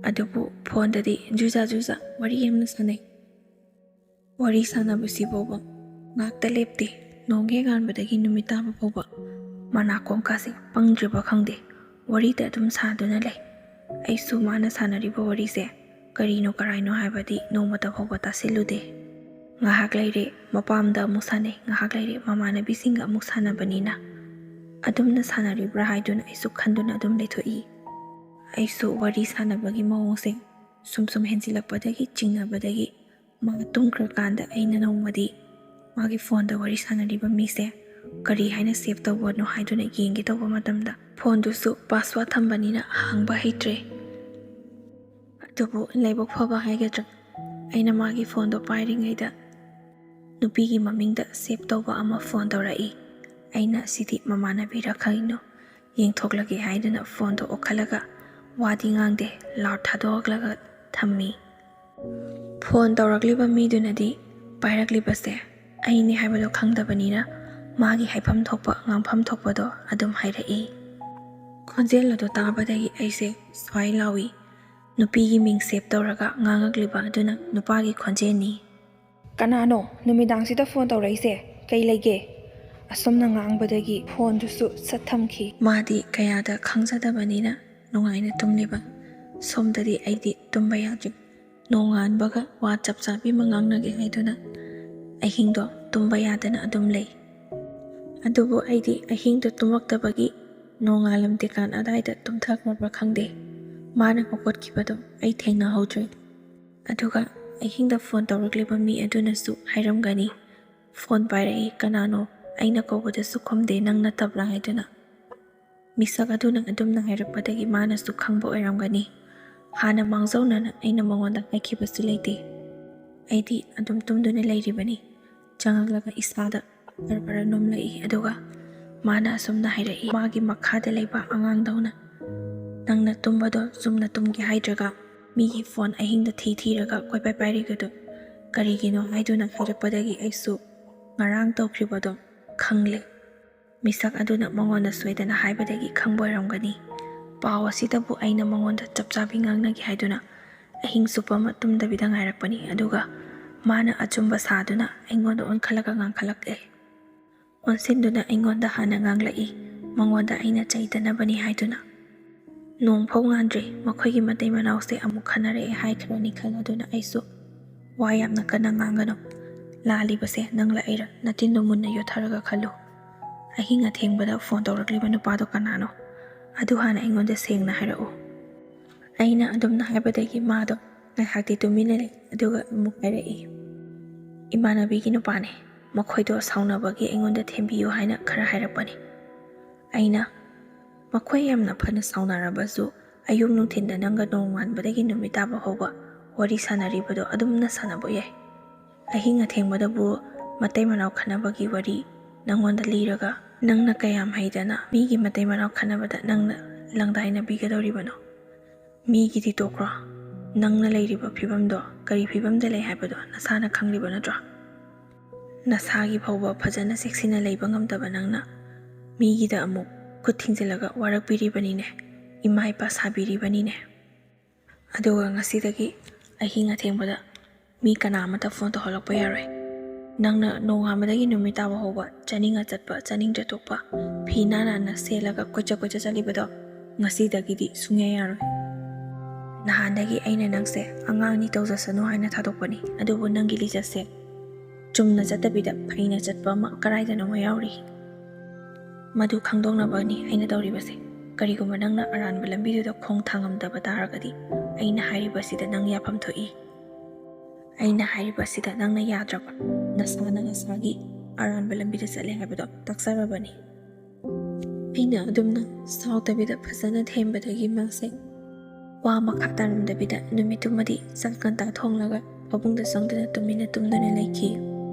ꯑꯗꯨꯕꯨ ꯐꯣꯟꯗꯗꯤ ꯖꯨꯖꯥ ꯖꯨꯖꯥ ꯋꯥꯔꯤ ꯌꯥꯝꯅ ꯁꯥꯟꯅꯩ꯫ ꯋꯥꯔꯤ ꯁꯥꯟꯅꯕꯁꯤꯐꯥꯎꯕ ꯉꯥꯛꯇ ꯂꯦꯞꯇꯦ꯫ ꯅꯣꯡ ꯍꯦꯛ ꯉꯥꯟꯕꯗꯒꯤ ꯅꯨꯃꯤꯠ ꯇꯥꯕ ꯐꯥꯎꯕ ꯃꯅꯥꯀꯣꯡ ꯀꯥꯁꯦ ꯄꯪꯗ꯭ꯔꯤꯕ ꯈꯪꯗꯦ, ꯋꯥꯔꯤꯗ ꯑꯗꯨꯝ ꯁꯥꯗꯨꯅ ꯂꯩ꯫ ꯑꯩꯁꯨ ꯃꯥꯅ ꯁꯥꯟꯅꯔꯤꯕ ꯋꯥꯔꯤꯁꯦ ꯀꯔꯤꯅꯣ ꯀꯔꯥꯏꯅꯣ ꯍꯥꯏꯕꯗꯤ ꯅꯣꯡꯃꯇ ꯐꯥꯎꯕ ꯇꯥꯁꯤꯜꯂꯨꯗꯦ꯫ ꯉꯥꯏꯍꯥꯛ ꯂꯩꯔꯦ ꯃꯄꯥꯝꯗ ꯑꯃꯨꯛ ꯁꯥꯟꯅꯩ, ꯉꯥꯏꯍꯥꯛ ꯂꯩꯔꯦ ꯃꯃꯥꯟꯅꯕꯤꯁꯤꯡꯒ ꯑꯃꯨꯛ ꯁꯥꯟꯅꯕꯅꯤꯅ꯫ ꯑꯗꯨꯝꯅ ꯁꯥꯟꯅꯔꯤꯕ꯭ꯔꯥ ꯍꯥꯏꯗꯨꯅ ꯑꯩꯁꯨ ꯈꯟꯗꯨꯅ ꯑꯗꯨꯝ ꯂꯩꯊꯣꯛꯏ꯫ ꯑꯩꯁꯨ ꯋꯥꯔꯤ ꯁꯥꯟꯅꯕꯒꯤ ꯃꯑꯣꯡꯁꯦ ꯁꯨꯝ ꯁꯨꯝ ꯍꯦꯟꯖꯤꯜꯂꯛꯄꯗꯒꯤ, ꯆꯤꯡꯅꯕꯗꯒꯤ, ꯃꯥ ꯇꯨꯝꯈ꯭ꯔꯀꯥꯟꯗ ꯑꯩꯅ ꯅꯣꯡꯃꯗꯤ ꯃꯥꯒꯤ ꯐꯣꯟꯗ ꯋꯥꯔꯤ ꯁꯥꯟꯅꯔꯤꯕ ꯃꯤꯁꯦ ꯀꯔꯤ ꯍꯥꯏꯅ ꯁꯦꯚ ꯇꯧꯕꯅꯣ ꯍꯥꯏꯗꯨꯅ ꯌꯦꯡꯒꯦ ꯇꯧꯕ ꯃꯇꯝꯗ, ꯐꯣꯟꯗꯨꯁꯨ ꯄꯥꯁꯋꯥꯔꯗ ꯊꯝꯕꯅꯤꯅ ꯍꯥꯡꯕ ꯍꯩꯇ꯭ꯔꯦ꯫ ꯑꯗꯨꯕꯨ ꯂꯥꯏꯕꯛ ꯐꯕ ꯍꯥꯏꯒꯗ꯭ꯔꯥ, ꯑꯩꯅ ꯃꯥꯒꯤ ꯐꯣꯟꯗꯣ ꯄꯥꯏꯔꯤꯉꯩꯗ ꯅꯨꯄꯤꯒꯤ ꯃꯃꯤꯡꯗ ꯁꯦꯚ ꯇꯧꯕ ꯑꯃ ꯐꯣꯟ ꯇꯧꯔꯛꯏ꯫ ꯑꯩꯅ ꯁꯤꯗꯤ ꯃꯃꯥꯟꯅꯕꯤꯔ ꯈꯪꯏꯅꯣ ꯌꯦꯡꯊꯣꯛꯂꯒꯦ ꯍꯥꯏꯗꯨꯅ ꯐꯣꯟꯗꯣ ꯑꯣꯛꯈꯠꯂꯒ ꯋꯥꯗꯤ ꯉꯥꯡꯗꯦ, ꯂꯥꯎꯗ ꯊꯥꯗꯣꯛꯂꯒ ꯊꯝꯃꯤ꯫ ꯐꯣꯟ ꯇꯧꯔꯛꯂꯤꯕ ꯃꯤꯗꯨꯅꯗꯤ ꯄꯥꯏꯔꯛꯂꯤꯕꯁꯦ ꯑꯩꯅꯤ ꯍꯥꯏꯕꯗꯣ ꯈꯪꯗꯕꯅꯤꯅ ꯃꯥꯒꯤ ꯍꯥꯏꯐꯝ ꯊꯣꯛꯄ ꯉꯥꯡꯐꯝ ꯊꯣꯛꯄꯗꯣ ꯑꯗꯨꯝ ꯍꯥꯏꯔꯛꯏ꯫ ꯈꯣꯟꯖꯦꯜ ꯑꯗꯣ ꯇꯥꯕꯗꯒꯤ ꯑꯩꯁꯦ ꯁ꯭ꯋꯥꯏ ꯂꯥꯎꯏ꯫ ꯅꯨꯄꯤꯒꯤ ꯃꯤꯡ ꯁꯦꯚ ꯇꯧꯔꯒ ꯉꯥꯡꯉꯛꯂꯤꯕ ꯑꯗꯨꯅ ꯅꯨꯄꯥꯒꯤ ꯈꯣꯟꯖꯦꯜꯅꯤ꯫ "ꯀꯅꯥꯅꯣ ꯅꯨꯃꯤꯗꯥꯡꯁꯤꯗ ꯐꯣꯟ ꯇꯧꯔꯛꯏꯁꯦ? ꯀꯩ ꯂꯩꯒꯦ?" ꯑꯁꯨꯝꯅ ꯉꯥꯡꯕꯗꯒꯤ ꯐꯣꯟꯗꯨꯁꯨ ꯁꯠ ꯊꯝꯈꯤ꯫ ꯃꯥꯗꯤ ꯀꯌꯥꯗ ꯈꯪꯖꯗꯕꯅꯤꯅ ꯅꯨꯡꯉꯥꯏꯅ ꯇꯨꯝꯂꯤꯕ꯫ ꯁꯣꯝꯗꯗꯤ ꯑꯩꯗꯤ ꯇꯨꯝꯕ ꯌꯥꯗ꯭ꯔꯤ꯫ ꯅꯣꯡꯉꯥꯟꯕꯒ ꯋꯥ ꯆꯞ ꯆꯥꯕꯤ ꯑꯃ ꯉꯥꯡꯅꯒꯦ ꯍꯥꯏꯗꯨꯅ ꯑꯍꯤꯡꯗꯣ ꯇꯨꯝꯕ ꯌꯥꯗꯅ ꯑꯗꯨꯝ ꯂꯩ꯫ ꯑꯗꯨꯕꯨ ꯑꯩꯗꯤ ꯑꯍꯤꯡꯗꯣ ꯇꯨꯝꯃꯛꯇꯕꯒꯤ ꯅꯣꯡꯉꯥꯜꯂꯝꯗꯦꯀꯥꯟ ꯑꯗꯥꯏꯗ ꯇꯨꯝꯊꯈ꯭ꯔꯕ꯭ꯔꯥ ꯈꯪꯗꯦ, ꯃꯥꯅ ꯍꯧꯒꯠꯈꯤꯕꯗꯣ ꯑꯩ ꯊꯦꯡꯅꯍꯧꯗ꯭ꯔꯦ꯫ ꯑꯗꯨꯒ ꯑꯍꯤꯡꯗ ꯐꯣꯟ ꯇꯧꯔꯛꯂꯤꯕ ꯃꯤ ꯑꯗꯨꯅꯁꯨ ꯍꯥꯏꯔꯝꯒꯅꯤ, "ꯐꯣꯟ ꯄꯥꯏꯔꯛꯏ, ꯀꯅꯥꯅꯣ? ꯑꯩꯅ ꯀꯧꯕꯗꯁꯨ ꯈꯨꯝꯗꯦ, ꯅꯪ ꯅꯠꯇꯕ꯭ꯔꯥ?" ꯍꯥꯏꯗꯨꯅ꯫ ꯃꯤꯁꯛ ꯑꯗꯨꯅ ꯑꯗꯨꯝꯅ ꯍꯥꯏꯔꯛꯄꯗꯒꯤ ꯃꯥꯅꯁꯨ ꯈꯪꯕ ꯑꯣꯏꯔꯝꯒꯅꯤ꯫ ꯍꯥꯟꯅ ꯃꯥꯡꯖꯧꯅꯅ ꯑꯩꯅ ꯃꯉꯣꯟꯗ ꯍꯥꯏꯈꯤꯕꯁꯨ ꯂꯩꯇꯦ꯫ ꯑꯩꯗꯤ ꯑꯗꯨꯝ ꯇꯨꯝꯗꯨꯅ ꯂꯩꯔꯤꯕꯅꯤ꯫ ꯆꯪꯉꯛꯂꯒ ꯏꯁꯥꯗ ꯈꯔ ꯈꯔ ꯅꯣꯝꯂꯛꯏ꯫ ꯑꯗꯨꯒ ꯃꯥꯅ ꯑꯁꯨꯝꯅ ꯍꯥꯏꯔꯛꯏ, ꯃꯥꯒꯤ ꯃꯈꯥꯗ ꯂꯩꯕ ꯑꯉꯥꯡꯗꯧꯅ, "ꯅꯪꯅ ꯇꯨꯝꯕꯗꯣ ꯆꯨꯝꯅ ꯇꯨꯝꯒꯦ ꯍꯥꯏꯗ꯭ꯔꯒ ꯃꯤꯒꯤ ꯐꯣꯟ ꯑꯍꯤꯡꯗ ꯊꯤ ꯊꯤꯔꯒ ꯀꯣꯏꯄꯥꯏ ꯄꯥꯏꯔꯤꯕꯗꯣ ꯀꯔꯤꯒꯤꯅꯣ?" ꯍꯥꯏꯗꯨꯅ ꯍꯥꯏꯔꯛꯄꯗꯒꯤ ꯑꯩꯁꯨ ꯉꯔꯥꯡ ꯇꯧꯈ꯭ꯔꯤꯕꯗꯣ ꯈꯪꯂꯦ꯫ ꯃꯤꯁꯛ ꯑꯗꯨꯅ ꯃꯉꯣꯟꯗ ꯁꯣꯏꯗꯅ ꯍꯥꯏꯕꯗꯒꯤ ꯈꯪꯕ ꯑꯣꯏꯔꯝꯒꯅꯤ꯫ ꯄꯥꯎ ꯑꯁꯤꯗꯕꯨ ꯑꯩꯅ ꯃꯉꯣꯟꯗ ꯆꯞ ꯆꯥꯕꯤ ꯉꯥꯡꯅꯒꯦ ꯍꯥꯏꯗꯨꯅ ꯑꯍꯤꯡ ꯆꯨꯞꯄ ꯑꯃ ꯇꯨꯝꯗꯕꯤꯗ ꯉꯥꯏꯔꯛꯄꯅꯤ꯫ ꯑꯗꯨꯒ ꯃꯥꯅ ꯑꯆꯨꯝꯕ ꯁꯥꯗꯨꯅ ꯑꯩꯉꯣꯟꯗ ꯑꯣꯟꯈꯠꯂꯒ ꯉꯥꯡꯈꯠꯂꯛꯑꯦ꯫ ꯑꯣꯟꯁꯤꯟꯗꯨꯅ ꯑꯩꯉꯣꯟꯗ ꯍꯥꯟꯅ ꯉꯥꯡꯂꯛꯏ, ꯃꯉꯣꯟꯗ ꯑꯩꯅ ꯆꯩꯗꯅꯕꯅꯤ ꯍꯥꯏꯗꯨꯅ꯫ ꯅꯣꯡ ꯐꯥꯎ ꯉꯥꯟꯗ꯭ꯔꯤ, ꯃꯈꯣꯏꯒꯤ ꯃꯇꯩ ꯃꯅꯥꯎꯁꯦ ꯑꯃꯨꯛ ꯈꯟꯅꯔꯛꯑꯦ ꯍꯥꯏꯈ꯭ꯔꯅꯤ ꯈꯜꯂꯗꯨꯅ ꯑꯩꯁꯨ ꯋꯥ ꯌꯥꯝꯅ ꯀꯟꯅ ꯉꯥꯡꯒꯅꯨ꯫ ꯂꯥꯜꯂꯤꯕꯁꯦ ꯅꯪꯂ ꯑꯩꯔ? ꯅꯇꯤꯟꯗꯣ ꯃꯨꯟꯅ ꯌꯣꯠꯊꯔꯒ ꯈꯜꯂꯨ꯫ ꯑꯍꯤꯡ ꯑꯊꯦꯡꯕꯗ ꯐꯣꯟ ꯇꯧꯔꯛꯂꯤꯕ ꯅꯨꯄꯥꯗꯣ ꯀꯅꯥꯅꯣ? ꯑꯗꯨ ꯍꯥꯟꯅ ꯑꯩꯉꯣꯟꯗ ꯁꯦꯡꯅ ꯍꯥꯏꯔꯛꯎ꯫ ꯑꯩꯅ ꯑꯗꯨꯝꯅ ꯍꯥꯏꯕꯗꯒꯤ ꯃꯥꯗꯣ ꯉꯥꯏꯍꯥꯛꯇꯤ ꯇꯨꯃꯤꯟꯅ ꯂꯩ, ꯑꯗꯨꯒ ꯑꯃꯨꯛ ꯍꯥꯏꯔꯛꯏ, "ꯏꯃꯥꯟꯅꯕꯤꯒꯤ ꯅꯨꯄꯥꯅꯦ꯫ ꯃꯈꯣꯏꯗꯣ ꯁꯥꯎꯅꯕꯒꯤ ꯑꯩꯉꯣꯟꯗ ꯊꯦꯝꯕꯤꯌꯨ ꯍꯥꯏꯅ ꯈꯔ ꯍꯥꯏꯔꯛꯄꯅꯤ꯫" ꯑꯩꯅ, "ꯃꯈꯣꯏ ꯌꯥꯝꯅ ꯐꯅ ꯁꯥꯎꯅꯔꯕꯁꯨ ꯑꯌꯨꯛ ꯅꯨꯡꯊꯤꯟꯗ ꯅꯪꯒ ꯅꯣꯡꯉꯥꯟꯕꯗꯒꯤ ꯅꯨꯃꯤꯠ ꯇꯥꯕ ꯐꯥꯎꯕ ꯋꯥꯔꯤ ꯁꯥꯟꯅꯔꯤꯕꯗꯣ ꯑꯗꯨꯝꯅ ꯁꯥꯟꯅꯕ ꯌꯥꯏ꯫ ꯑꯍꯤꯡ ꯑꯊꯦꯡꯕꯗꯕꯨ ꯃꯇꯩ ꯃꯅꯥꯎ ꯈꯠꯅꯕꯒꯤ ꯋꯥꯔꯤ ꯅꯪꯉꯣꯟꯗ ꯂꯤꯔꯒ ꯅꯪꯅ ꯀꯌꯥꯝ ꯍꯩꯗꯅ ꯃꯤꯒꯤ ꯃꯇꯩ ꯃꯅꯥꯎ ꯈꯠꯅꯕꯗ ꯅꯪꯅ ꯂꯪꯗꯥꯏꯅꯕꯤꯒꯗꯧꯔꯤꯕꯅꯣ? ꯃꯤꯒꯤꯗꯤ ꯇꯣꯛꯈ꯭ꯔꯣ, ꯅꯪꯅ ꯂꯩꯔꯤꯕ ꯐꯤꯕꯝꯗꯣ ꯀꯔꯤ ꯐꯤꯕꯝꯗ ꯂꯩ ꯍꯥꯏꯕꯗꯣ ꯅꯁꯥꯅ ꯈꯪꯂꯤꯕ ꯅꯠꯇ꯭ꯔꯣ? ꯅꯁꯥꯒꯤ ꯐꯥꯎꯕ ꯐꯖꯅ ꯆꯦꯛꯁꯤꯟꯅ ꯂꯩꯕ ꯉꯝꯗꯕ ꯅꯪꯅ ꯃꯤꯒꯤꯗ ꯑꯃꯨꯛ ꯈꯨꯠ ꯊꯤꯡꯖꯤꯜꯂꯒ ꯋꯥꯔꯛꯄꯤꯔꯤꯕꯅꯤꯅꯦ, ꯏꯃꯥ ꯏꯄꯥ ꯁꯥꯕꯤꯔꯤꯕꯅꯤꯅꯦ꯫ ꯑꯗꯨꯒ ꯉꯁꯤꯗꯒꯤ ꯑꯍꯤꯡ ꯑꯊꯦꯡꯕꯗ ꯃꯤ ꯀꯅꯥ ꯑꯃꯠꯇ ꯐꯣꯟ ꯇꯧꯍꯜꯂꯛꯄ ꯌꯥꯔꯣꯏ꯫ ꯅꯪꯅ ꯅꯣꯡꯉꯥꯟꯕꯗꯒꯤ ꯅꯨꯃꯤꯠ ꯇꯥꯕ ꯍꯧꯕ ꯆꯥꯅꯤꯡꯉ ꯆꯠꯄ, ꯆꯥꯅꯤꯡꯗ꯭ꯔ ꯇꯣꯛꯄ, ꯐꯤ ꯅꯥꯟ ꯅꯥꯟꯅ ꯁꯦꯠꯂꯒ ꯀꯣꯏꯆꯠ ꯀꯣꯏꯆꯠ ꯆꯠꯂꯤꯕꯗꯣ ꯉꯁꯤꯗꯒꯤꯗꯤ ꯁꯨꯡꯌꯥ ꯌꯥꯔꯣꯏ꯫ ꯅꯍꯥꯟꯗꯒꯤ ꯑꯩꯅ ꯅꯪꯁꯦ ꯑꯉꯥꯡꯅꯤ ꯇꯧꯖꯁꯅꯨ ꯍꯥꯏꯅ ꯊꯥꯗꯣꯛꯄꯅꯤ, ꯑꯗꯨꯕꯨ ꯅꯪꯒꯤ ꯂꯤꯆꯠꯁꯦ ꯆꯨꯝꯅ ꯆꯠꯇꯕꯤꯗ ꯐꯩꯅ ꯆꯠꯄ ꯑꯃ ꯀꯗꯥꯏꯗꯅꯣꯃ ꯌꯥꯎꯔꯤ꯫ ꯃꯗꯨ ꯈꯪꯗꯣꯛꯅꯕꯅꯤ ꯑꯩꯅ ꯇꯧꯔꯤꯕꯁꯦ꯫ ꯀꯔꯤꯒꯨꯝꯕ ꯅꯪꯅ ꯑꯔꯥꯟꯕ ꯂꯝꯕꯤꯗꯨꯗ ꯈꯣꯡ ꯊꯥꯡꯉꯝꯗꯕ ꯇꯥꯔꯒꯗꯤ ꯑꯩꯅ ꯍꯥꯏꯔꯤꯕꯁꯤꯗ ꯅꯪ ꯌꯥꯐꯝ ꯊꯣꯛꯏ꯫ ꯑꯩꯅ ꯍꯥꯏꯔꯤꯕꯁꯤꯗ ꯅꯪꯅ ꯌꯥꯗ꯭ꯔꯕ, ꯅꯁꯥꯅ ꯅꯁꯥꯒꯤ ꯑꯔꯥꯟꯕ ꯂꯝꯕꯤꯗ ꯆꯠꯂꯦ ꯍꯥꯏꯕꯗꯣ ꯇꯥꯛꯆꯔꯕꯅꯤ꯫" ꯑꯩꯅ ꯑꯗꯨꯝꯅ ꯁꯥꯎꯗꯕꯤꯗ ꯐꯖꯅ ꯊꯦꯝꯕꯗꯒꯤ ꯃꯥꯁꯦ ꯋꯥ ꯃꯈꯥ ꯇꯥꯔꯝꯗꯕꯤꯗ ꯅꯨꯃꯤꯠꯇꯨꯃꯗꯤ ꯆꯥꯛ ꯉꯟꯇꯥ ꯊꯣꯡꯂꯒ ꯐꯃꯨꯡꯗ ꯆꯪꯗꯨꯅ ꯇꯨꯃꯤꯟꯅ ꯇꯨꯝꯗꯨꯅ ꯂꯩꯈꯤ꯫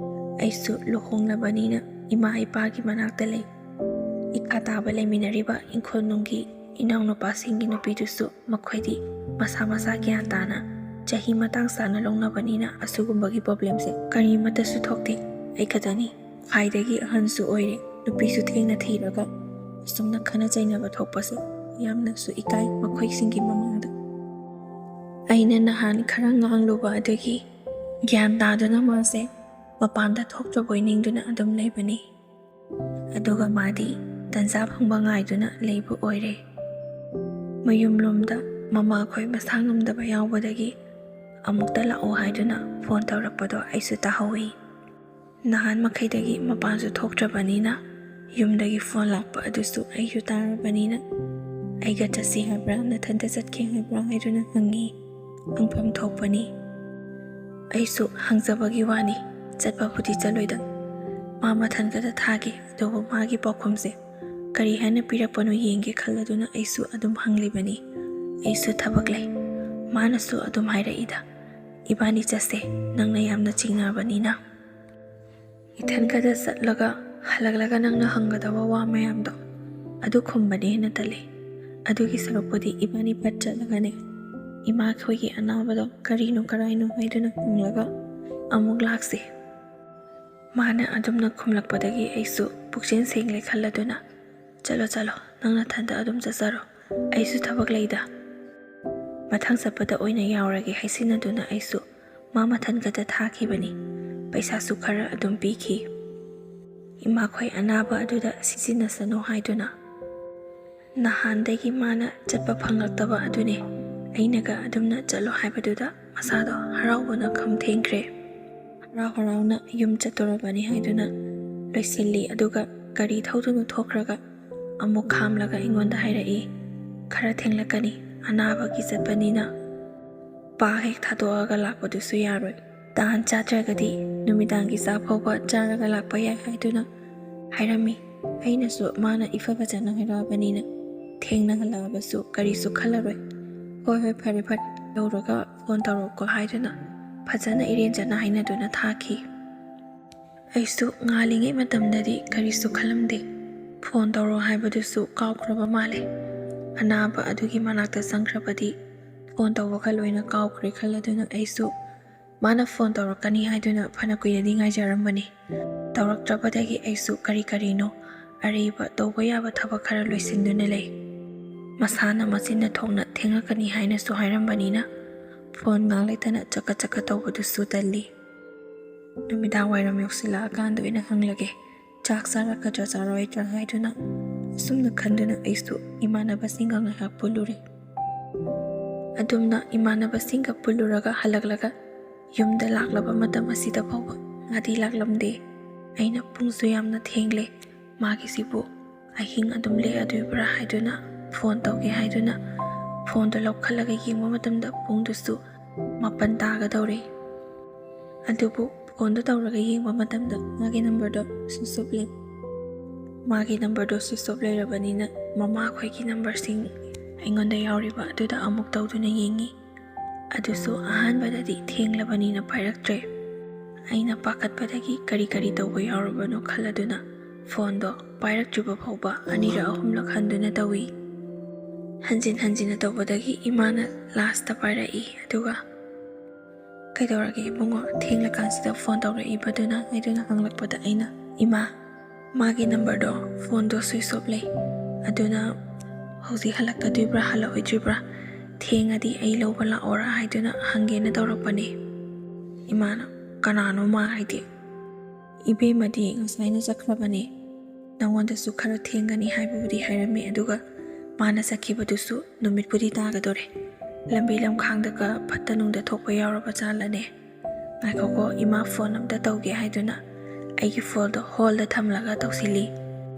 ꯑꯩꯁꯨ ꯂꯨꯍꯣꯡꯂꯕꯅꯤꯅ ꯏꯃꯥ ꯏꯄꯥꯒꯤ ꯃꯅꯥꯛꯇ ꯂꯩ꯫ ꯏꯈꯥ ꯇꯥꯕ ꯂꯩꯃꯤꯟꯅꯔꯤꯕ ꯏꯪꯈꯣꯜꯅꯨꯡꯒꯤ ꯏꯅꯥꯎꯅꯨꯄꯥꯁꯤꯡꯒꯤ ꯅꯨꯄꯤꯗꯨꯁꯨ ꯃꯈꯣꯏꯗꯤ ꯃꯁꯥ ꯃꯁꯥ ꯒ꯭ꯌꯥꯟ ꯇꯥꯅ ꯆꯍꯤ ꯃꯇꯥꯡ ꯆꯥꯅ ꯂꯧꯅꯕꯅꯤꯅ ꯑꯁꯤꯒꯨꯝꯕꯒꯤ problemꯁꯦ ꯀꯔꯤꯃꯠꯇꯁꯨ ꯊꯣꯛꯇꯦ꯫ ꯑꯩ ꯈꯛꯇꯅꯤ꯫ ꯈ꯭ꯋꯥꯏꯗꯒꯤ ꯑꯍꯟꯁꯨ ꯑꯣꯏꯔꯦ꯫ ꯅꯨꯄꯤꯁꯨ ꯊꯦꯡꯅ ꯊꯤꯔꯒ ꯑꯁꯨꯝꯅ ꯈꯠꯅ ꯆꯩꯅꯕ ꯊꯣꯛꯄꯁꯦ ꯌꯥꯝꯅꯁꯨ ꯏꯀꯥꯏ ꯃꯈꯣꯏꯁꯤꯡꯒꯤ ꯃꯃꯥꯡꯗ꯫ ꯑꯩꯅ ꯅꯍꯥꯟ ꯈꯔ ꯉꯥꯡꯂꯨꯕ ꯑꯗꯨꯒꯤ ꯒ꯭ꯌꯥꯟ ꯇꯥꯗꯨꯅ ꯃꯥꯁꯦ ꯃꯄꯥꯟꯗ ꯊꯣꯛꯇ꯭ꯔꯕꯣꯏ ꯅꯤꯡꯗꯨꯅ ꯑꯗꯨꯝ ꯂꯩꯕꯅꯤ꯫ ꯑꯗꯨꯒ ꯃꯥꯗꯤ ꯇꯟꯖꯥ ꯐꯪꯕ ꯉꯥꯏꯗꯨꯅ ꯂꯩꯕ ꯑꯣꯏꯔꯦ꯫ ꯃꯌꯨꯝꯂꯣꯝꯗ ꯃꯃꯥꯈꯣꯏ ꯃꯁꯥ ꯉꯝꯗꯕ ꯌꯥꯎꯕꯗꯒꯤ ꯑꯃꯨꯛꯇ ꯂꯥꯛꯑꯣ ꯍꯥꯏꯗꯨꯅ ꯐꯣꯟ ꯇꯧꯔꯛꯄꯗꯣ ꯑꯩꯁꯨ ꯇꯥꯍꯧꯏ꯫ ꯅꯍꯥꯟ ꯃꯈꯩꯗꯒꯤ ꯃꯄꯥꯟꯁꯨ ꯊꯣꯛꯇ꯭ꯔꯕꯅꯤꯅ ꯌꯨꯝꯗꯒꯤ ꯐꯣꯟ ꯂꯥꯛꯄ ꯑꯗꯨꯁꯨ ꯑꯩꯁꯨ ꯇꯥꯔꯕꯅꯤꯅ, "ꯑꯩꯒ ꯆꯠꯁꯤ ꯍꯥꯏꯕ꯭ꯔꯥ, ꯅꯊꯟꯇ ꯆꯠꯀꯦ ꯍꯥꯏꯕ꯭ꯔꯥ?" ꯍꯥꯏꯗꯨꯅ ꯍꯪꯉꯤ꯫ ꯍꯪꯐꯝ ꯊꯣꯛꯄꯅꯤ꯫ ꯑꯩꯁꯨ ꯍꯪꯖꯕꯒꯤ ꯋꯥꯅꯤ, ꯆꯠꯄꯕꯨꯗꯤ ꯆꯠꯂꯣꯏꯗ꯫ ꯃꯥ ꯃꯊꯟ ꯈꯛꯇ ꯊꯥꯒꯦ, ꯑꯗꯨꯕꯨ ꯃꯥꯒꯤ ꯄꯥꯎꯈꯨꯝꯁꯦ ꯀꯔꯤ ꯍꯥꯏꯅ ꯄꯤꯔꯛꯄꯅꯣ ꯌꯦꯡꯒꯦ ꯈꯜꯂꯗꯨꯅ ꯑꯩꯁꯨ ꯑꯗꯨꯝ ꯍꯪꯂꯤꯕꯅꯤ꯫ "ꯑꯩꯁꯨ ꯊꯕꯛ ꯂꯩ꯫" ꯃꯥꯅꯁꯨ ꯑꯗꯨꯝ ꯍꯥꯏꯔꯛꯏꯗ, "ꯏꯕꯥꯅꯤ ꯆꯠꯁꯦ, ꯅꯪꯅ ꯌꯥꯝꯅ ꯆꯤꯡꯅꯕꯅꯤꯅ꯫ ꯏꯊꯟ ꯈꯛꯇ ꯆꯠꯂꯒ ꯍꯜꯂꯛꯂꯒ ꯅꯪꯅ ꯍꯪꯒꯗꯕ ꯋꯥ ꯃꯌꯥꯝꯗꯣ ꯑꯗꯨ ꯈꯨꯝꯕꯅ ꯍꯦꯟꯅ ꯇꯜꯂꯤ꯫ ꯑꯗꯨꯒꯤ ꯁꯔꯨꯛꯄꯨꯗꯤ ꯏꯕꯥꯅꯤ ꯐꯠ ꯆꯠꯂꯒꯅꯦ, ꯏꯃꯥꯈꯣꯏꯒꯤ ꯑꯅꯥꯕꯗꯣ ꯀꯔꯤꯅꯣ ꯀꯔꯥꯏꯅꯣ ꯍꯥꯏꯗꯨꯅ ꯍꯪꯂꯒ ꯑꯃꯨꯛ ꯂꯥꯛꯁꯤ꯫" ꯃꯥꯅ ꯑꯗꯨꯝꯅ ꯈꯨꯝꯂꯛꯄꯗꯒꯤ ꯑꯩꯁꯨ ꯄꯨꯛꯆꯦꯜ ꯁꯦꯡꯂꯦ ꯈꯜꯂꯗꯨꯅ, "ꯆꯠꯂꯣ, ꯆꯠꯂꯣ, ꯅꯪ ꯅꯊꯟꯇ ꯑꯗꯨꯝ ꯆꯠꯆꯔꯣ, ꯑꯩꯁꯨ ꯊꯕꯛ ꯂꯩꯗ꯫" ꯃꯊꯪ ꯆꯠꯄꯗ ꯑꯣꯏꯅ ꯌꯥꯎꯔꯒꯦ ꯍꯥꯏꯁꯤꯟꯅꯗꯨꯅ ꯑꯩꯁꯨ ꯃꯥ ꯃꯊꯟ ꯈꯛꯇ ꯊꯥꯈꯤꯕꯅꯤ꯫ ꯄꯩꯁꯥꯁꯨ ꯈꯔ ꯑꯗꯨꯝ ꯄꯤꯈꯤ꯫ "ꯏꯃꯥꯈꯣꯏ ꯑꯅꯥꯕ ꯑꯗꯨꯗ ꯁꯤꯖꯤꯟꯅꯁꯅꯨ" ꯍꯥꯏꯗꯨꯅ꯫ ꯅꯍꯥꯟꯗꯒꯤ ꯃꯥꯅ ꯆꯠꯄ ꯐꯪꯂꯛꯇꯕ ꯑꯗꯨꯅꯦ꯫ ꯑꯩꯅꯒ ꯑꯗꯨꯝꯅ ꯆꯠꯂꯣ ꯍꯥꯏꯕꯗꯨꯗ ꯃꯁꯥꯗꯣ ꯍꯔꯥꯎꯕꯅ ꯈꯝ ꯊꯦꯡꯈ꯭ꯔꯦ꯫ ꯍꯔꯥꯎ ꯍꯔꯥꯎꯅ ꯌꯨꯝ ꯆꯠꯇꯣꯔꯕꯅꯤ ꯍꯥꯏꯗꯨꯅ ꯂꯣꯏꯁꯤꯜꯂꯤ꯫ ꯑꯗꯨꯒ ꯒꯥꯔꯤ ꯊꯧꯗꯨꯅ ꯊꯣꯛꯈ꯭ꯔꯒ ꯑꯃꯨꯛ ꯈꯥꯝꯂꯒ ꯑꯩꯉꯣꯟꯗ ꯍꯥꯏꯔꯛꯏ, "ꯈꯔ ꯊꯦꯡꯂꯛꯀꯅꯤ, ꯑꯅꯥꯕꯒꯤ ꯆꯠꯄꯅꯤꯅ ꯄꯥ ꯍꯦꯛ ꯊꯥꯗꯣꯛꯑꯒ ꯂꯥꯛꯄꯗꯨꯁꯨ ꯌꯥꯔꯣꯏ꯫ ꯇꯥꯟ ꯆꯥꯗ꯭ꯔꯒꯗꯤ ꯅꯨꯃꯤꯗꯥꯡꯒꯤ ꯆꯥꯛ ꯐꯥꯎꯕ ꯆꯥꯔꯒ ꯂꯥꯛꯄ ꯌꯥꯏ" ꯍꯥꯏꯗꯨꯅ ꯍꯥꯏꯔꯝꯃꯤ꯫ ꯑꯩꯅꯁꯨ ꯃꯥꯅ ꯏꯐ ꯐꯖꯅ ꯍꯥꯏꯔꯛꯑꯕꯅꯤꯅ ꯊꯦꯡꯅ ꯍꯜꯂꯛꯑꯕꯁꯨ ꯀꯔꯤꯁꯨ ꯈꯜꯂꯔꯣꯏ꯫ "ꯍꯣꯏ, ꯍꯣꯏ, ꯐꯔꯦ, ꯐꯔꯦ, ꯌꯧꯔꯒ ꯐꯣꯟ ꯇꯧꯔꯛꯀꯣ" ꯍꯥꯏꯗꯨꯅ ꯐꯖꯅ ꯏꯔꯦꯟꯖꯅ ꯍꯥꯏꯅꯗꯨꯅ ꯊꯥꯈꯤ꯫ ꯑꯩꯁꯨ ꯉꯥꯜꯂꯤꯉꯩ ꯃꯇꯝꯗꯗꯤ ꯀꯔꯤꯁꯨ ꯈꯜꯂꯝꯗꯦ꯫ ꯐꯣꯟ ꯇꯧꯔꯣ ꯍꯥꯏꯕꯗꯨꯁꯨ ꯀꯥꯎꯈ꯭ꯔꯕ ꯃꯥꯜꯂꯦ꯫ ꯑꯅꯥꯕ ꯑꯗꯨꯒꯤ ꯃꯅꯥꯛꯇ ꯆꯪꯈ꯭ꯔꯕꯗꯤ ꯐꯣꯟ ꯇꯧꯕꯒ ꯂꯣꯏꯅ ꯀꯥꯎꯈ꯭ꯔꯦ ꯈꯜꯂꯗꯨꯅ ꯑꯩꯁꯨ ꯃꯥꯅ ꯐꯣꯟ ꯇꯧꯔꯛꯀꯅꯤ ꯍꯥꯏꯗꯨꯅ ꯐꯅ ꯀꯨꯏꯅꯗꯤ ꯉꯥꯏꯖꯔꯝꯕꯅꯤ꯫ ꯇꯧꯔꯛꯇ꯭ꯔꯕꯗꯒꯤ ꯑꯩꯁꯨ ꯀꯔꯤ ꯀꯔꯤꯅꯣ ꯑꯔꯩꯕ ꯇꯧꯕ ꯌꯥꯕ ꯊꯕꯛ ꯈꯔ ꯂꯣꯏꯁꯤꯟꯗꯨꯅ ꯂꯩ꯫ ꯃꯁꯥꯅ ꯃꯆꯤꯟꯅ ꯊꯣꯛꯅ ꯊꯦꯡꯂꯛꯀꯅꯤ ꯍꯥꯏꯅꯁꯨ ꯍꯥꯏꯔꯝꯕꯅꯤꯅ ꯐꯣꯟ ꯉꯥꯛ ꯂꯩꯇꯅ ꯆꯀ ꯆꯀ ꯇꯧꯕꯗꯨꯁꯨ ꯇꯜꯂꯤ꯫ ꯅꯨꯃꯤꯗꯥꯡ ꯋꯥꯏꯔꯝ ꯌꯧꯁꯤꯜꯂꯛꯑꯀꯥꯟꯗ ꯑꯣꯏꯅ ꯍꯪꯂꯒꯦ, ꯆꯥꯛ ꯆꯥꯔꯛꯀꯗ꯭ꯔꯥ ꯆꯥꯔꯣꯏꯗ꯭ꯔꯥ ꯍꯥꯏꯗꯨꯅ ꯑꯁꯨꯝꯅ ꯈꯟꯗꯨꯅ ꯑꯩꯁꯨ ꯏꯃꯥꯟꯅꯕꯁꯤꯡꯒ ꯉꯥꯏꯍꯥꯛ ꯄꯨꯜꯂꯨꯔꯦ꯫ ꯑꯗꯨꯝꯅ ꯏꯃꯥꯟꯅꯕꯁꯤꯡꯒ ꯄꯨꯜꯂꯨꯔꯒ ꯍꯜꯂꯛꯂꯒ ꯌꯨꯝꯗ ꯂꯥꯛꯂꯕ ꯃꯇꯝ ꯑꯁꯤꯗ ꯐꯥꯎꯕ ꯃꯥꯗꯤ ꯂꯥꯛꯂꯝꯗꯦ꯫ ꯑꯩꯅ ꯄꯨꯡꯁꯨ ꯌꯥꯝꯅ ꯊꯦꯡꯂꯦ, ꯃꯥꯒꯤꯁꯤꯕꯨ ꯑꯍꯤꯡ ꯑꯗꯨꯝ ꯂꯦꯛꯑꯗꯣꯏꯕ꯭ꯔꯥ ꯍꯥꯏꯗꯨꯅ ꯐꯣꯟ ꯇꯧꯒꯦ ꯍꯥꯏꯗꯨꯅ ꯐꯣꯟꯗꯣ ꯂꯧꯈꯠꯂꯒ ꯌꯦꯡꯕ ꯃꯇꯝꯗ ꯄꯨꯡꯗꯨꯁꯨ ꯃꯥꯄꯟ ꯇꯥꯒꯗꯧꯔꯦ꯫ ꯑꯗꯨꯕꯨ ꯐꯣꯟꯗꯣ ꯇꯧꯔꯒ ꯌꯦꯡꯕ ꯃꯇꯝꯗ ꯃꯥꯒꯤ ꯅꯝꯕꯔꯗꯣ ꯁ꯭ꯋꯤꯆ ꯑꯣꯐ ꯂꯩ꯫ ꯃꯥꯒꯤ ꯅꯝꯕꯔꯗꯣ ꯁ꯭ꯋꯤꯆ ꯑꯣꯐ ꯂꯩꯔꯕꯅꯤꯅ ꯃꯃꯥꯈꯣꯏꯒꯤ ꯅꯝꯕꯔꯁꯤꯡ ꯑꯩꯉꯣꯟꯗ ꯌꯥꯎꯔꯤꯕ ꯑꯗꯨꯗ ꯑꯃꯨꯛ ꯇꯧꯗꯨꯅ ꯌꯦꯡꯉꯤ꯫ ꯑꯗꯨꯁꯨ ꯑꯍꯥꯟꯕꯗꯗꯤ ꯊꯦꯡꯂꯕꯅꯤꯅ ꯄꯥꯏꯔꯛꯇ꯭ꯔꯦ꯫ ꯑꯩꯅ ꯄꯥꯈꯠꯄꯗꯒꯤ ꯀꯔꯤ ꯀꯔꯤ ꯇꯧꯕ ꯌꯥꯎꯔꯕꯅꯣ ꯈꯜꯂꯗꯨꯅ ꯐꯣꯟꯗꯣ ꯄꯥꯏꯔꯛꯇ꯭ꯔꯤꯕ ꯐꯥꯎꯕ ꯑꯅꯤꯔꯛ ꯑꯍꯨꯝꯂꯛ ꯍꯟꯗꯨꯅ ꯇꯧꯏ꯫ ꯍꯟꯖꯤꯟ ꯍꯟꯖꯤꯟꯅ ꯇꯧꯕꯗꯒꯤ ꯏꯃꯥꯅ ꯂꯥꯁꯇ ꯄꯥꯏꯔꯛꯏ꯫ ꯑꯗꯨꯒ "ꯀꯩꯗꯧꯔꯒꯦ ꯏꯕꯨꯡꯉꯣ, ꯊꯦꯡꯂꯀꯥꯟꯁꯤꯗ ꯐꯣꯟ ꯇꯧꯔꯛꯏꯕꯗꯨꯅ?" ꯍꯥꯏꯗꯨꯅ ꯍꯪꯂꯛꯄꯗ ꯑꯩꯅ, "ꯏꯃꯥ, ꯃꯥꯒꯤ ꯅꯝꯕꯔꯗꯣ ꯐꯣꯟꯗꯣ ꯁ꯭ꯋꯤꯆ ꯑꯣꯐ ꯂꯩ, ꯑꯗꯨꯅ ꯍꯧꯖꯤꯛ ꯍꯜꯂꯛꯀꯗꯣꯏꯕ꯭ꯔꯥ ꯍꯜꯂꯛꯑꯣꯏꯗ꯭ꯔꯤꯕ꯭ꯔꯥ, ꯊꯦꯡꯉꯗꯤ ꯑꯩ ꯂꯧꯕ ꯂꯥꯛꯑꯣꯔꯥ ꯍꯥꯏꯗꯨꯅ ꯍꯪꯒꯦꯅ ꯇꯧꯔꯛꯄꯅꯦ꯫" ꯏꯃꯥꯅ, "ꯀꯅꯥꯅꯣ ꯃꯥ ꯍꯥꯏꯗꯤ?" "ꯏꯕꯦꯝꯃꯗꯤ ꯉꯁꯥꯏꯅ ꯆꯠꯈ꯭ꯔꯕꯅꯦ꯫ ꯅꯉꯣꯟꯗꯁꯨ ꯈꯔ ꯊꯦꯡꯒꯅꯤ ꯍꯥꯏꯕꯕꯨꯗꯤ ꯍꯥꯏꯔꯝꯃꯤ, ꯑꯗꯨꯒ ꯃꯥꯅ ꯆꯠꯈꯤꯕꯗꯨꯁꯨ ꯅꯨꯃꯤꯠꯄꯨꯗꯤ ꯇꯥꯒꯗꯣꯔꯦ꯫ ꯂꯝꯕꯤ ꯂꯝꯈꯥꯡꯗꯒ ꯐꯠꯇ ꯅꯨꯡꯗ ꯊꯣꯛꯄ ꯌꯥꯎꯔꯕ ꯖꯥꯠꯂꯅꯦ?" "ꯉꯥꯏꯈꯣꯀꯣ ꯏꯃꯥ, ꯐꯣꯟ ꯑꯝꯇ ꯇꯧꯒꯦ" ꯍꯥꯏꯗꯨꯅ ꯑꯩꯒꯤ ꯐꯣꯟꯗꯣ ꯍꯣꯜꯗ ꯊꯝꯂꯒ ꯇꯧꯁꯤꯜꯂꯤ꯫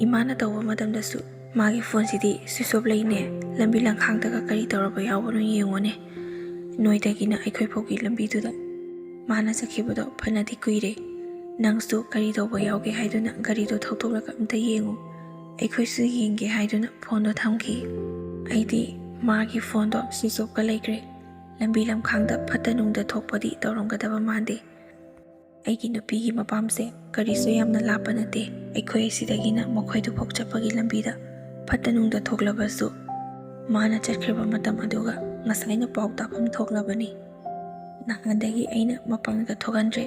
ꯏꯃꯥꯅ ꯇꯧꯕ ꯃꯇꯝꯗꯁꯨ ꯃꯥꯒꯤ ꯐꯣꯟꯁꯤꯗꯤ ꯁ꯭ꯋꯤꯆ ꯑꯣꯐ ꯂꯩꯅꯦ꯫ ꯂꯝꯕꯤ ꯂꯝꯈꯥꯡꯗꯒ ꯀꯔꯤ ꯇꯧꯔꯕ ꯌꯥꯎꯕꯅꯣ ꯌꯦꯡꯉꯣꯅꯦ꯫ ꯅꯣꯏꯗꯒꯤꯅ ꯑꯩꯈꯣꯏ ꯐꯥꯎꯒꯤ ꯂꯝꯕꯤꯗꯨꯗ ꯃꯥꯅ ꯆꯠꯈꯤꯕꯗꯣ ꯐꯅꯗꯤ ꯀꯨꯏꯔꯦ꯫ ꯅꯪꯁꯨ ꯀꯔꯤ ꯇꯧꯕ ꯌꯥꯎꯒꯦ ꯍꯥꯏꯗꯨꯅ ꯒꯥꯔꯤꯗꯣ ꯊꯧꯗꯣꯛꯂꯒ ꯑꯝꯇ ꯌꯦꯡꯉꯨ꯫ ꯑꯩꯈꯣꯏꯁꯨ ꯌꯦꯡꯒꯦ ꯍꯥꯏꯗꯨꯅ ꯐꯣꯟꯗꯣ ꯊꯝꯈꯤ꯫ ꯑꯩꯗꯤ ꯃꯥꯒꯤ ꯐꯣꯟꯗꯣ ꯁ꯭ꯋꯤꯆ ꯑꯣꯐꯀ ꯂꯩꯈ꯭ꯔꯦ꯫ ꯂꯝꯕꯤ ꯂꯝꯈꯥꯡꯗ ꯐꯠꯇ ꯅꯨꯡꯗ ꯊꯣꯛꯄꯗꯤ ꯇꯧꯔꯝꯒꯗꯕ ꯃꯥꯟꯗꯦ꯫ ꯑꯩꯒꯤ ꯅꯨꯄꯤꯒꯤ ꯃꯄꯥꯝꯁꯦ ꯀꯔꯤꯁꯨ ꯌꯥꯝꯅ ꯂꯥꯞꯄ ꯅꯠꯇꯦ꯫ ꯑꯩꯈꯣꯏ ꯑꯁꯤꯗꯒꯤꯅ ꯃꯈꯣꯏꯗꯨꯐꯥꯎ ꯆꯠꯄꯒꯤ ꯂꯝꯕꯤꯗ ꯐꯠꯇ ꯅꯨꯡꯗ ꯊꯣꯛꯂꯕꯁꯨ ꯃꯥꯅ ꯆꯠꯈ꯭ꯔꯕ ꯃꯇꯝ ꯑꯗꯨꯒ ꯉꯁꯥꯏꯅ ꯄꯥꯎ ꯇꯥꯐꯝ ꯊꯣꯛꯂꯕꯅꯤ꯫ ꯅꯍꯥꯟꯗꯒꯤ ꯑꯩꯅ ꯃꯄꯥꯟꯒ ꯊꯣꯛꯍꯟꯗ꯭ꯔꯦ꯫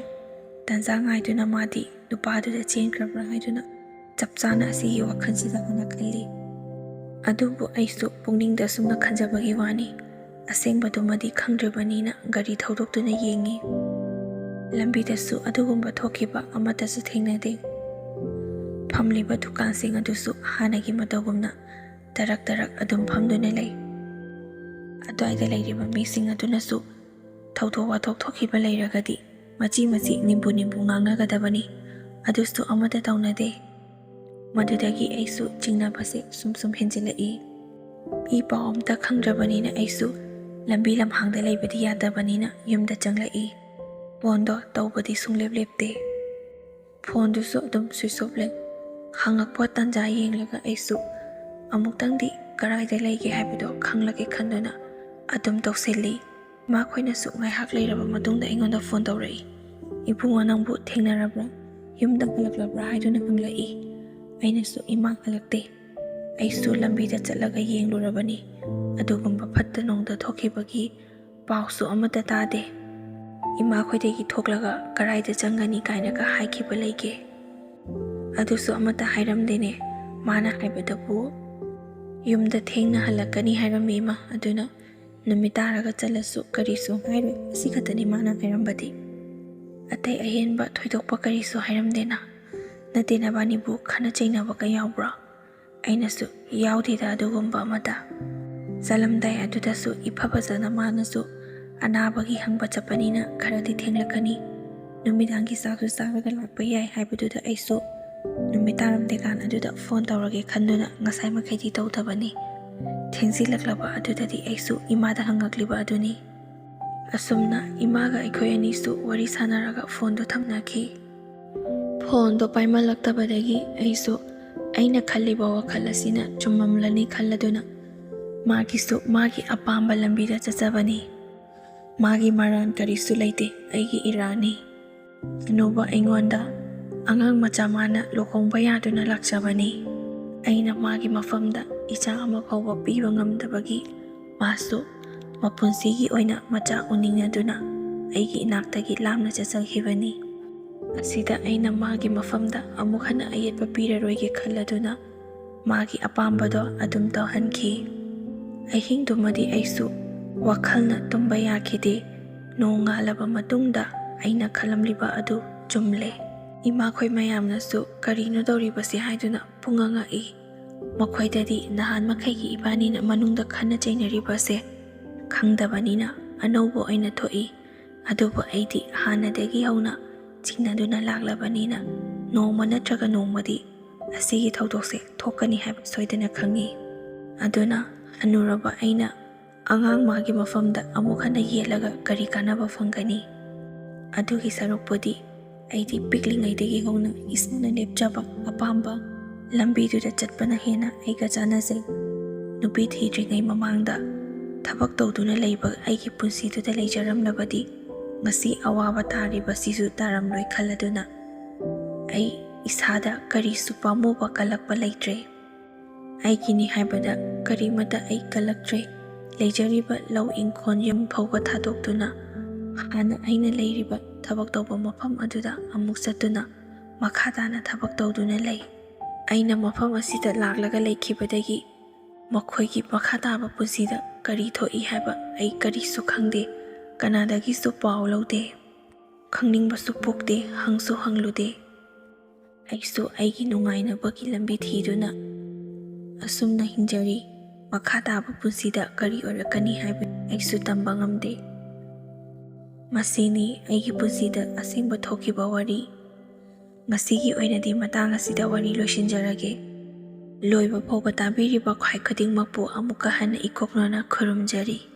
ꯇꯟꯖꯥ ꯉꯥꯏꯗꯨꯅ ꯃꯥꯗꯤ ꯅꯨꯄꯥꯗꯨꯗ ꯆꯦꯟꯈ꯭ꯔꯕ꯭ꯔꯥ ꯍꯥꯏꯗꯨꯅ ꯆꯞ ꯆꯥꯅ ꯑꯁꯤꯒꯤ ꯋꯥꯈꯜꯁꯤꯗ ꯍꯥꯟꯅ ꯈꯜꯂꯤ꯫ ꯑꯗꯨꯕꯨ ꯑꯩꯁꯨ ꯄꯨꯛꯅꯤꯡꯗ ꯑꯁꯨꯝꯅ ꯈꯟꯖꯕꯒꯤ ꯋꯥꯅꯤ꯫ ꯑꯁꯦꯡꯕꯗꯨꯃꯗꯤ ꯈꯪꯗ꯭ꯔꯤꯕꯅꯤꯅ ꯒꯥꯔꯤ ꯊꯧꯗꯣꯛꯇꯨꯅ ꯌꯦꯡꯉꯤ꯫ ꯂꯝꯕꯤꯗꯁꯨ ꯑꯗꯨꯒꯨꯝꯕ ꯊꯣꯛꯈꯤꯕ ꯑꯃꯠꯇꯁꯨ ꯊꯦꯡꯅꯗꯦ꯫ ꯐꯝꯂꯤꯕ ꯗꯨꯀꯥꯟꯁꯤꯡ ꯑꯗꯨꯁꯨ ꯍꯥꯟꯅꯒꯤ ꯃꯇꯧꯒꯨꯝꯅ ꯇꯔꯛ ꯇꯔꯛ ꯑꯗꯨꯝ ꯐꯝꯗꯨꯅ ꯂꯩ꯫ ꯑꯗꯨꯋꯥꯏꯗ ꯂꯩꯔꯤꯕ ꯃꯤꯁꯤꯡ ꯑꯗꯨꯅꯁꯨ ꯊꯧꯗꯣꯛ ꯋꯥꯊꯣꯛ ꯊꯣꯛꯈꯤꯕ ꯂꯩꯔꯒꯗꯤ ꯃꯆꯤ ꯃꯆꯤ ꯅꯤꯝꯕꯨ ꯅꯤꯝꯕꯨ ꯉꯥꯡꯅꯒꯗꯕꯅꯤ꯫ ꯑꯗꯨꯁꯨ ꯑꯃꯠꯇ ꯇꯧꯅꯗꯦ꯫ ꯃꯗꯨꯗꯒꯤ ꯑꯩꯁꯨ ꯆꯤꯡꯅꯕꯁꯦ ꯁꯨꯝ ꯁꯨꯝ ꯍꯦꯟꯖꯤꯜꯂꯛꯏ꯫ ꯏ ꯄꯥꯎ ꯑꯝꯇ ꯈꯪꯗ꯭ꯔꯕꯅꯤꯅ ꯑꯩꯁꯨ ꯂꯝꯕꯤ ꯂꯝꯍꯥꯡꯗ ꯂꯩꯕꯗꯤ ꯌꯥꯗꯕꯅꯤꯅ ꯌꯨꯝꯗ ꯆꯪꯂꯛꯏ꯫ ꯐꯣꯟꯗꯣ ꯇꯧꯕꯗꯤ ꯁꯨꯡꯂꯦꯞ ꯂꯦꯞꯇꯦ꯫ ꯐꯣꯟꯗꯨꯁꯨ ꯑꯗꯨꯝ switch off ꯂꯩ꯫ ꯍꯪꯉꯛꯄ ꯇꯥꯟꯖꯥ ꯌꯦꯡꯂꯒ ꯑꯩꯁꯨ ꯑꯃꯨꯛꯇꯪꯗꯤ ꯀꯔꯥꯏꯗ ꯂꯩꯒꯦ ꯍꯥꯏꯕꯗꯣ ꯈꯪꯂꯒꯦ ꯈꯟꯗꯨꯅ ꯑꯗꯨꯝ ꯇꯧꯁꯤꯜꯂꯤ꯫ ꯃꯈꯣꯏꯅꯁꯨ ꯉꯥꯏꯍꯥꯛ ꯂꯩꯔꯕ ꯃꯇꯨꯡꯗ ꯑꯩꯉꯣꯟꯗ ꯐꯣꯟ ꯇꯧꯔꯛꯏ꯫ "ꯏꯕꯨꯡꯉꯣ, ꯅꯪꯕꯨ ꯊꯦꯡꯅꯔꯕ꯭ꯔꯥ? ꯌꯨꯝꯗ ꯍꯜꯂꯛꯂꯕ꯭ꯔꯥ?" ꯍꯥꯏꯗꯨꯅ ꯍꯪꯂꯛꯏ꯫ ꯑꯩꯅꯁꯨ "ꯏꯃꯥ ꯍꯜꯂꯛꯇꯦ꯫ ꯑꯩꯁꯨ ꯂꯝꯕꯤꯗ ꯆꯠꯂꯒ ꯌꯦꯡꯂꯨꯔꯕꯅꯤ꯫ ꯑꯗꯨꯒꯨꯝꯕ ꯐꯠꯇ ꯅꯨꯡꯗ ꯊꯣꯛꯈꯤꯕꯒꯤ ꯄꯥꯎꯁꯨ ꯑꯃꯠꯇ ꯇꯥꯗꯦ꯫ ꯏꯃꯥꯈꯣꯏꯗꯒꯤ ꯊꯣꯛꯂꯒ ꯀꯔꯥꯏꯗ ꯆꯪꯒꯅꯤ ꯀꯥꯏꯅꯒ ꯍꯥꯏꯈꯤꯕ ꯂꯩꯒꯦ? ꯑꯗꯨꯁꯨ ꯑꯃꯠꯇ ꯍꯥꯏꯔꯝꯗꯦꯅꯦ꯫ ꯃꯥꯅ ꯍꯥꯏꯕꯗꯕꯨ ꯌꯨꯝꯗ ꯊꯦꯡꯅ ꯍꯜꯂꯛꯀꯅꯤ ꯍꯥꯏꯔꯝꯃꯤ ꯏꯃꯥ꯫ ꯑꯗꯨꯅ ꯅꯨꯃꯤꯠ ꯇꯥꯔꯒ ꯆꯠꯂꯁꯨ ꯀꯔꯤꯁꯨ ꯍꯥꯏꯔꯣꯏ꯫ ꯑꯁꯤ ꯈꯛꯇꯅꯤ ꯃꯥꯅ ꯍꯥꯏꯔꯝꯕꯗꯤ꯫ ꯑꯇꯩ ꯑꯍꯦꯟꯕ ꯊꯣꯏꯗꯣꯛꯄ ꯀꯔꯤꯁꯨ ꯍꯥꯏꯔꯝꯗꯦꯅ꯫ "ꯅꯠꯇꯦ, ꯅꯕꯥꯅꯤꯕꯨ ꯈꯠꯅ ꯆꯩꯅꯕꯒ ꯌꯥꯎꯕ꯭ꯔꯣ?" ꯑꯩꯅꯁꯨ "ꯌꯥꯎꯗꯦꯗ ꯑꯗꯨꯒꯨꯝꯕ ꯑꯃꯠꯇ꯫ ꯆꯠꯂꯝꯗꯥꯏ ꯑꯗꯨꯗꯁꯨ ꯏꯐ ꯐꯖꯅ ꯃꯥꯅꯁꯨ ꯑꯅꯥꯕꯒꯤ ꯍꯪꯕ ꯆꯠꯄꯅꯤꯅ ꯈꯔꯗꯤ ꯊꯦꯡꯂꯛꯀꯅꯤ꯫ ꯅꯨꯃꯤꯗꯥꯡꯒꯤ ꯆꯥꯛꯁꯨ ꯆꯥꯔꯒ ꯂꯥꯛꯄ ꯌꯥꯏ" ꯍꯥꯏꯕꯗꯨꯗ ꯑꯩꯁꯨ ꯅꯨꯃꯤꯠ ꯇꯥꯔꯝꯗꯦꯀꯥꯟ ꯑꯗꯨꯗ ꯐꯣꯟ ꯇꯧꯔꯒꯦ ꯈꯟꯗꯨꯅ ꯉꯁꯥꯏ ꯃꯈꯩꯗꯤ ꯇꯧꯗꯕꯅꯤ꯫ ꯊꯦꯡꯖꯤꯜꯂꯛꯂꯕ ꯑꯗꯨꯗꯗꯤ ꯑꯩꯁꯨ ꯏꯃꯥꯗ ꯍꯪꯉꯛꯂꯤꯕ ꯑꯗꯨꯅꯤ꯫ ꯑꯁꯨꯝꯅ ꯏꯃꯥꯒ ꯑꯩꯈꯣꯏ ꯑꯅꯤꯁꯨ ꯋꯥꯔꯤ ꯁꯥꯟꯅꯔꯒ ꯐꯣꯟꯗꯣ ꯊꯝꯅꯈꯤ꯫ ꯐꯣꯟꯗꯣ ꯄꯥꯏꯃꯜꯂꯛꯇꯕꯗꯒꯤ ꯑꯩꯁꯨ ꯑꯩꯅ ꯈꯜꯂꯤꯕ ꯋꯥꯈꯜ ꯑꯁꯤꯅ ꯆꯨꯝꯃꯝꯂꯅꯤ ꯈꯜꯂꯗꯨꯅ ꯃꯥꯒꯤꯁꯨ ꯃꯥꯒꯤ ꯑꯄꯥꯝꯕ ꯂꯝꯕꯤꯗ ꯆꯠꯆꯕꯅꯤ꯫ ꯃꯥꯒꯤ ꯃꯔꯥꯟ ꯀꯔꯤꯁꯨ ꯂꯩꯇꯦ, ꯑꯩꯒꯤ ꯏꯔꯥꯟꯅꯤ꯫ ꯑꯅꯧꯕ ꯑꯩꯉꯣꯟꯗ ꯑꯉꯥꯡ ꯃꯆꯥ ꯃꯥꯅ ꯂꯨꯍꯣꯡꯕ ꯌꯥꯗꯨꯅ ꯂꯥꯛꯆꯕꯅꯤ꯫ ꯑꯩꯅ ꯃꯥꯒꯤ ꯃꯐꯝꯗ ꯏꯆꯥ ꯑꯃ ꯐꯥꯎꯕ ꯄꯤꯕ ꯉꯝꯗꯕꯒꯤ ꯃꯥꯁꯨ ꯃꯄꯨꯟꯁꯤꯒꯤ ꯑꯣꯏꯅ ꯃꯆꯥ ꯎꯅꯤꯡꯅꯗꯨꯅ ꯑꯩꯒꯤ ꯏꯅꯥꯛꯇꯒꯤ ꯂꯥꯞꯅ ꯆꯠꯆꯈꯤꯕꯅꯤ꯫ ꯑꯁꯤꯗ ꯑꯩꯅ ꯃꯥꯒꯤ ꯃꯐꯝꯗ ꯑꯃꯨꯛ ꯍꯟꯅ ꯑꯌꯦꯠꯄ ꯄꯤꯔꯔꯣꯏꯒꯦ ꯈꯜꯂꯗꯨꯅ ꯃꯥꯒꯤ ꯑꯄꯥꯝꯕꯗꯣ ꯑꯗꯨꯝ ꯇꯧꯍꯟꯈꯤ꯫ ꯑꯍꯤꯡꯗꯨꯃꯗꯤ ꯑꯩꯁꯨ ꯋꯥꯈꯜꯅ ꯇꯨꯝꯕ ꯌꯥꯈꯤꯗꯦ꯫ ꯅꯣꯡꯉꯥꯜꯂꯕ ꯃꯇꯨꯡꯗ ꯑꯩꯅ ꯈꯜꯂꯝꯂꯤꯕ ꯑꯗꯨ ꯆꯨꯝꯂꯦ꯫ ꯏꯃꯥꯈꯣꯏ ꯃꯌꯥꯝꯅꯁꯨ "ꯀꯔꯤꯅꯣ ꯇꯧꯔꯤꯕꯁꯦ?" ꯍꯥꯏꯗꯨꯅ ꯄꯨꯡꯉ ꯉꯛꯏ꯫ ꯃꯈꯣꯏꯗꯗꯤ ꯅꯍꯥꯟ ꯃꯈꯩꯒꯤ ꯏꯕꯥꯅꯤꯅ ꯃꯅꯨꯡꯗ ꯈꯟꯅ ꯆꯩꯅꯔꯤꯕꯁꯦ ꯈꯪꯗꯕꯅꯤꯅ ꯑꯅꯧꯕ ꯑꯣꯏꯅ ꯊꯣꯛꯏ꯫ ꯑꯗꯨꯕꯨ ꯑꯩꯗꯤ ꯍꯥꯟꯅꯗꯒꯤ ꯍꯧꯅ ꯆꯤꯡꯅꯗꯨꯅ ꯂꯥꯛꯂꯕꯅꯤꯅ ꯅꯣꯡꯃ ꯅꯠꯇ꯭ꯔꯒ ꯅꯣꯡꯃꯗꯤ ꯑꯁꯤꯒꯤ ꯊꯧꯗꯣꯛꯁꯦ ꯊꯣꯛꯀꯅꯤ ꯍꯥꯏꯕ ꯁꯣꯏꯗꯅ ꯈꯪꯏ꯫ ꯑꯗꯨꯅ ꯍꯅꯨꯔꯕ ꯑꯩꯅ ꯑꯉꯥꯡ ꯃꯥꯒꯤ ꯃꯐꯝꯗ ꯑꯃꯨꯛ ꯍꯟꯅ ꯌꯦꯠꯂꯒ ꯀꯔꯤ ꯀꯥꯟꯅꯕ ꯐꯪꯒꯅꯤ? ꯑꯗꯨꯒꯤ ꯁꯔꯨꯛꯄꯨꯗꯤ ꯑꯩꯗꯤ ꯄꯤꯛꯂꯤꯉꯩꯗꯒꯤ ꯍꯧꯅ ꯏꯁꯥꯅ ꯂꯦꯞꯆꯕ ꯑꯄꯥꯝꯕ ꯂꯝꯕꯤꯗꯨꯗ ꯆꯠꯄꯅ ꯍꯦꯟꯅ ꯑꯩꯒ ꯆꯥꯟꯅꯖꯩ꯫ ꯅꯨꯄꯤ ꯊꯤꯗ꯭ꯔꯤꯉꯩ ꯃꯃꯥꯡꯗ ꯊꯕꯛ ꯇꯧꯗꯨꯅ ꯂꯩꯕ ꯑꯩꯒꯤ ꯄꯨꯟꯁꯤꯗꯨꯗ ꯂꯩꯖꯔꯝꯂꯕꯗꯤ ꯉꯁꯤ ꯑꯋꯥꯕ ꯇꯥꯔꯤꯕꯁꯤꯁꯨ ꯇꯥꯔꯝꯂꯣꯏ ꯈꯜꯂꯗꯨꯅ ꯑꯩ ꯏꯁꯥꯗ ꯀꯔꯤꯁꯨ ꯄꯥꯝꯃꯨꯕ ꯀꯜꯂꯛꯄ ꯂꯩꯇ꯭ꯔꯦ꯫ ꯑꯩꯒꯤꯅꯤ ꯍꯥꯏꯕꯗ ꯀꯔꯤꯃꯠꯇ ꯑꯩ ꯀꯜꯂꯛꯇ꯭ꯔꯦ꯫ ꯂꯩꯖꯔꯤꯕ ꯂꯧ ꯏꯪꯈꯣꯜ ꯌꯨꯝ ꯐꯥꯎꯕ ꯊꯥꯗꯣꯛꯇꯨꯅ ꯍꯥꯟꯅ ꯑꯩꯅ ꯂꯩꯔꯤꯕ ꯊꯕꯛ ꯇꯧꯕ ꯃꯐꯝ ꯑꯗꯨꯗ ꯑꯃꯨꯛ ꯆꯠꯇꯨꯅ ꯃꯈꯥ ꯇꯥꯅ ꯊꯕꯛ ꯇꯧꯗꯨꯅ ꯂꯩ꯫ ꯑꯩꯅ ꯃꯐꯝ ꯑꯁꯤꯗ ꯂꯥꯛꯂꯒ ꯂꯩꯈꯤꯕꯗꯒꯤ ꯃꯈꯣꯏꯒꯤ ꯃꯈꯥ ꯇꯥꯕ ꯄꯨꯟꯁꯤꯗ ꯀꯔꯤ ꯊꯣꯛꯏ ꯍꯥꯏꯕ ꯑꯩ ꯀꯔꯤꯁꯨ ꯈꯪꯗꯦ, ꯀꯅꯥꯗꯒꯤꯁꯨ ꯄꯥꯎ ꯂꯧꯗꯦ꯫ ꯈꯪꯅꯤꯡꯕꯁꯨ ꯄꯣꯛꯇꯦ, ꯍꯪꯁꯨ ꯍꯪꯂꯨꯗꯦ꯫ ꯑꯩꯁꯨ ꯑꯩꯒꯤ ꯅꯨꯡꯉꯥꯏꯅꯕꯒꯤ ꯂꯝꯕꯤ ꯊꯤꯗꯨꯅ ꯑꯁꯨꯝꯅ ꯍꯤꯡꯖꯔꯤ꯫ ꯃꯈꯥ ꯇꯥꯕ ꯄꯨꯟꯁꯤꯗ ꯀꯔꯤ ꯑꯣꯏꯔꯛꯀꯅꯤ ꯍꯥꯏꯕ ꯑꯩꯁꯨ ꯇꯝꯕ ꯉꯝꯗꯦ꯫ ꯃꯁꯤꯅꯤ ꯑꯩꯒꯤ ꯄꯨꯟꯁꯤꯗ ꯑꯁꯦꯡꯕ ꯊꯣꯛꯈꯤꯕ ꯋꯥꯔꯤ꯫ ꯉꯁꯤꯒꯤ ꯑꯣꯏꯅꯗꯤ ꯃꯇꯥꯡ ꯑꯁꯤꯗ ꯋꯥꯔꯤ ꯂꯣꯏꯁꯤꯟꯖꯔꯒꯦ꯫ ꯂꯣꯏꯕ ꯐꯥꯎꯕ ꯇꯥꯕꯤꯔꯤꯕ ꯈ꯭ꯋꯥꯏ ꯈꯨꯗꯤꯡꯃꯛꯄꯨ ꯑꯃꯨꯛꯀ ꯍꯟꯅ ꯏꯀꯣꯛꯅꯅ ꯈꯨꯔꯨꯝꯖꯔꯤ꯫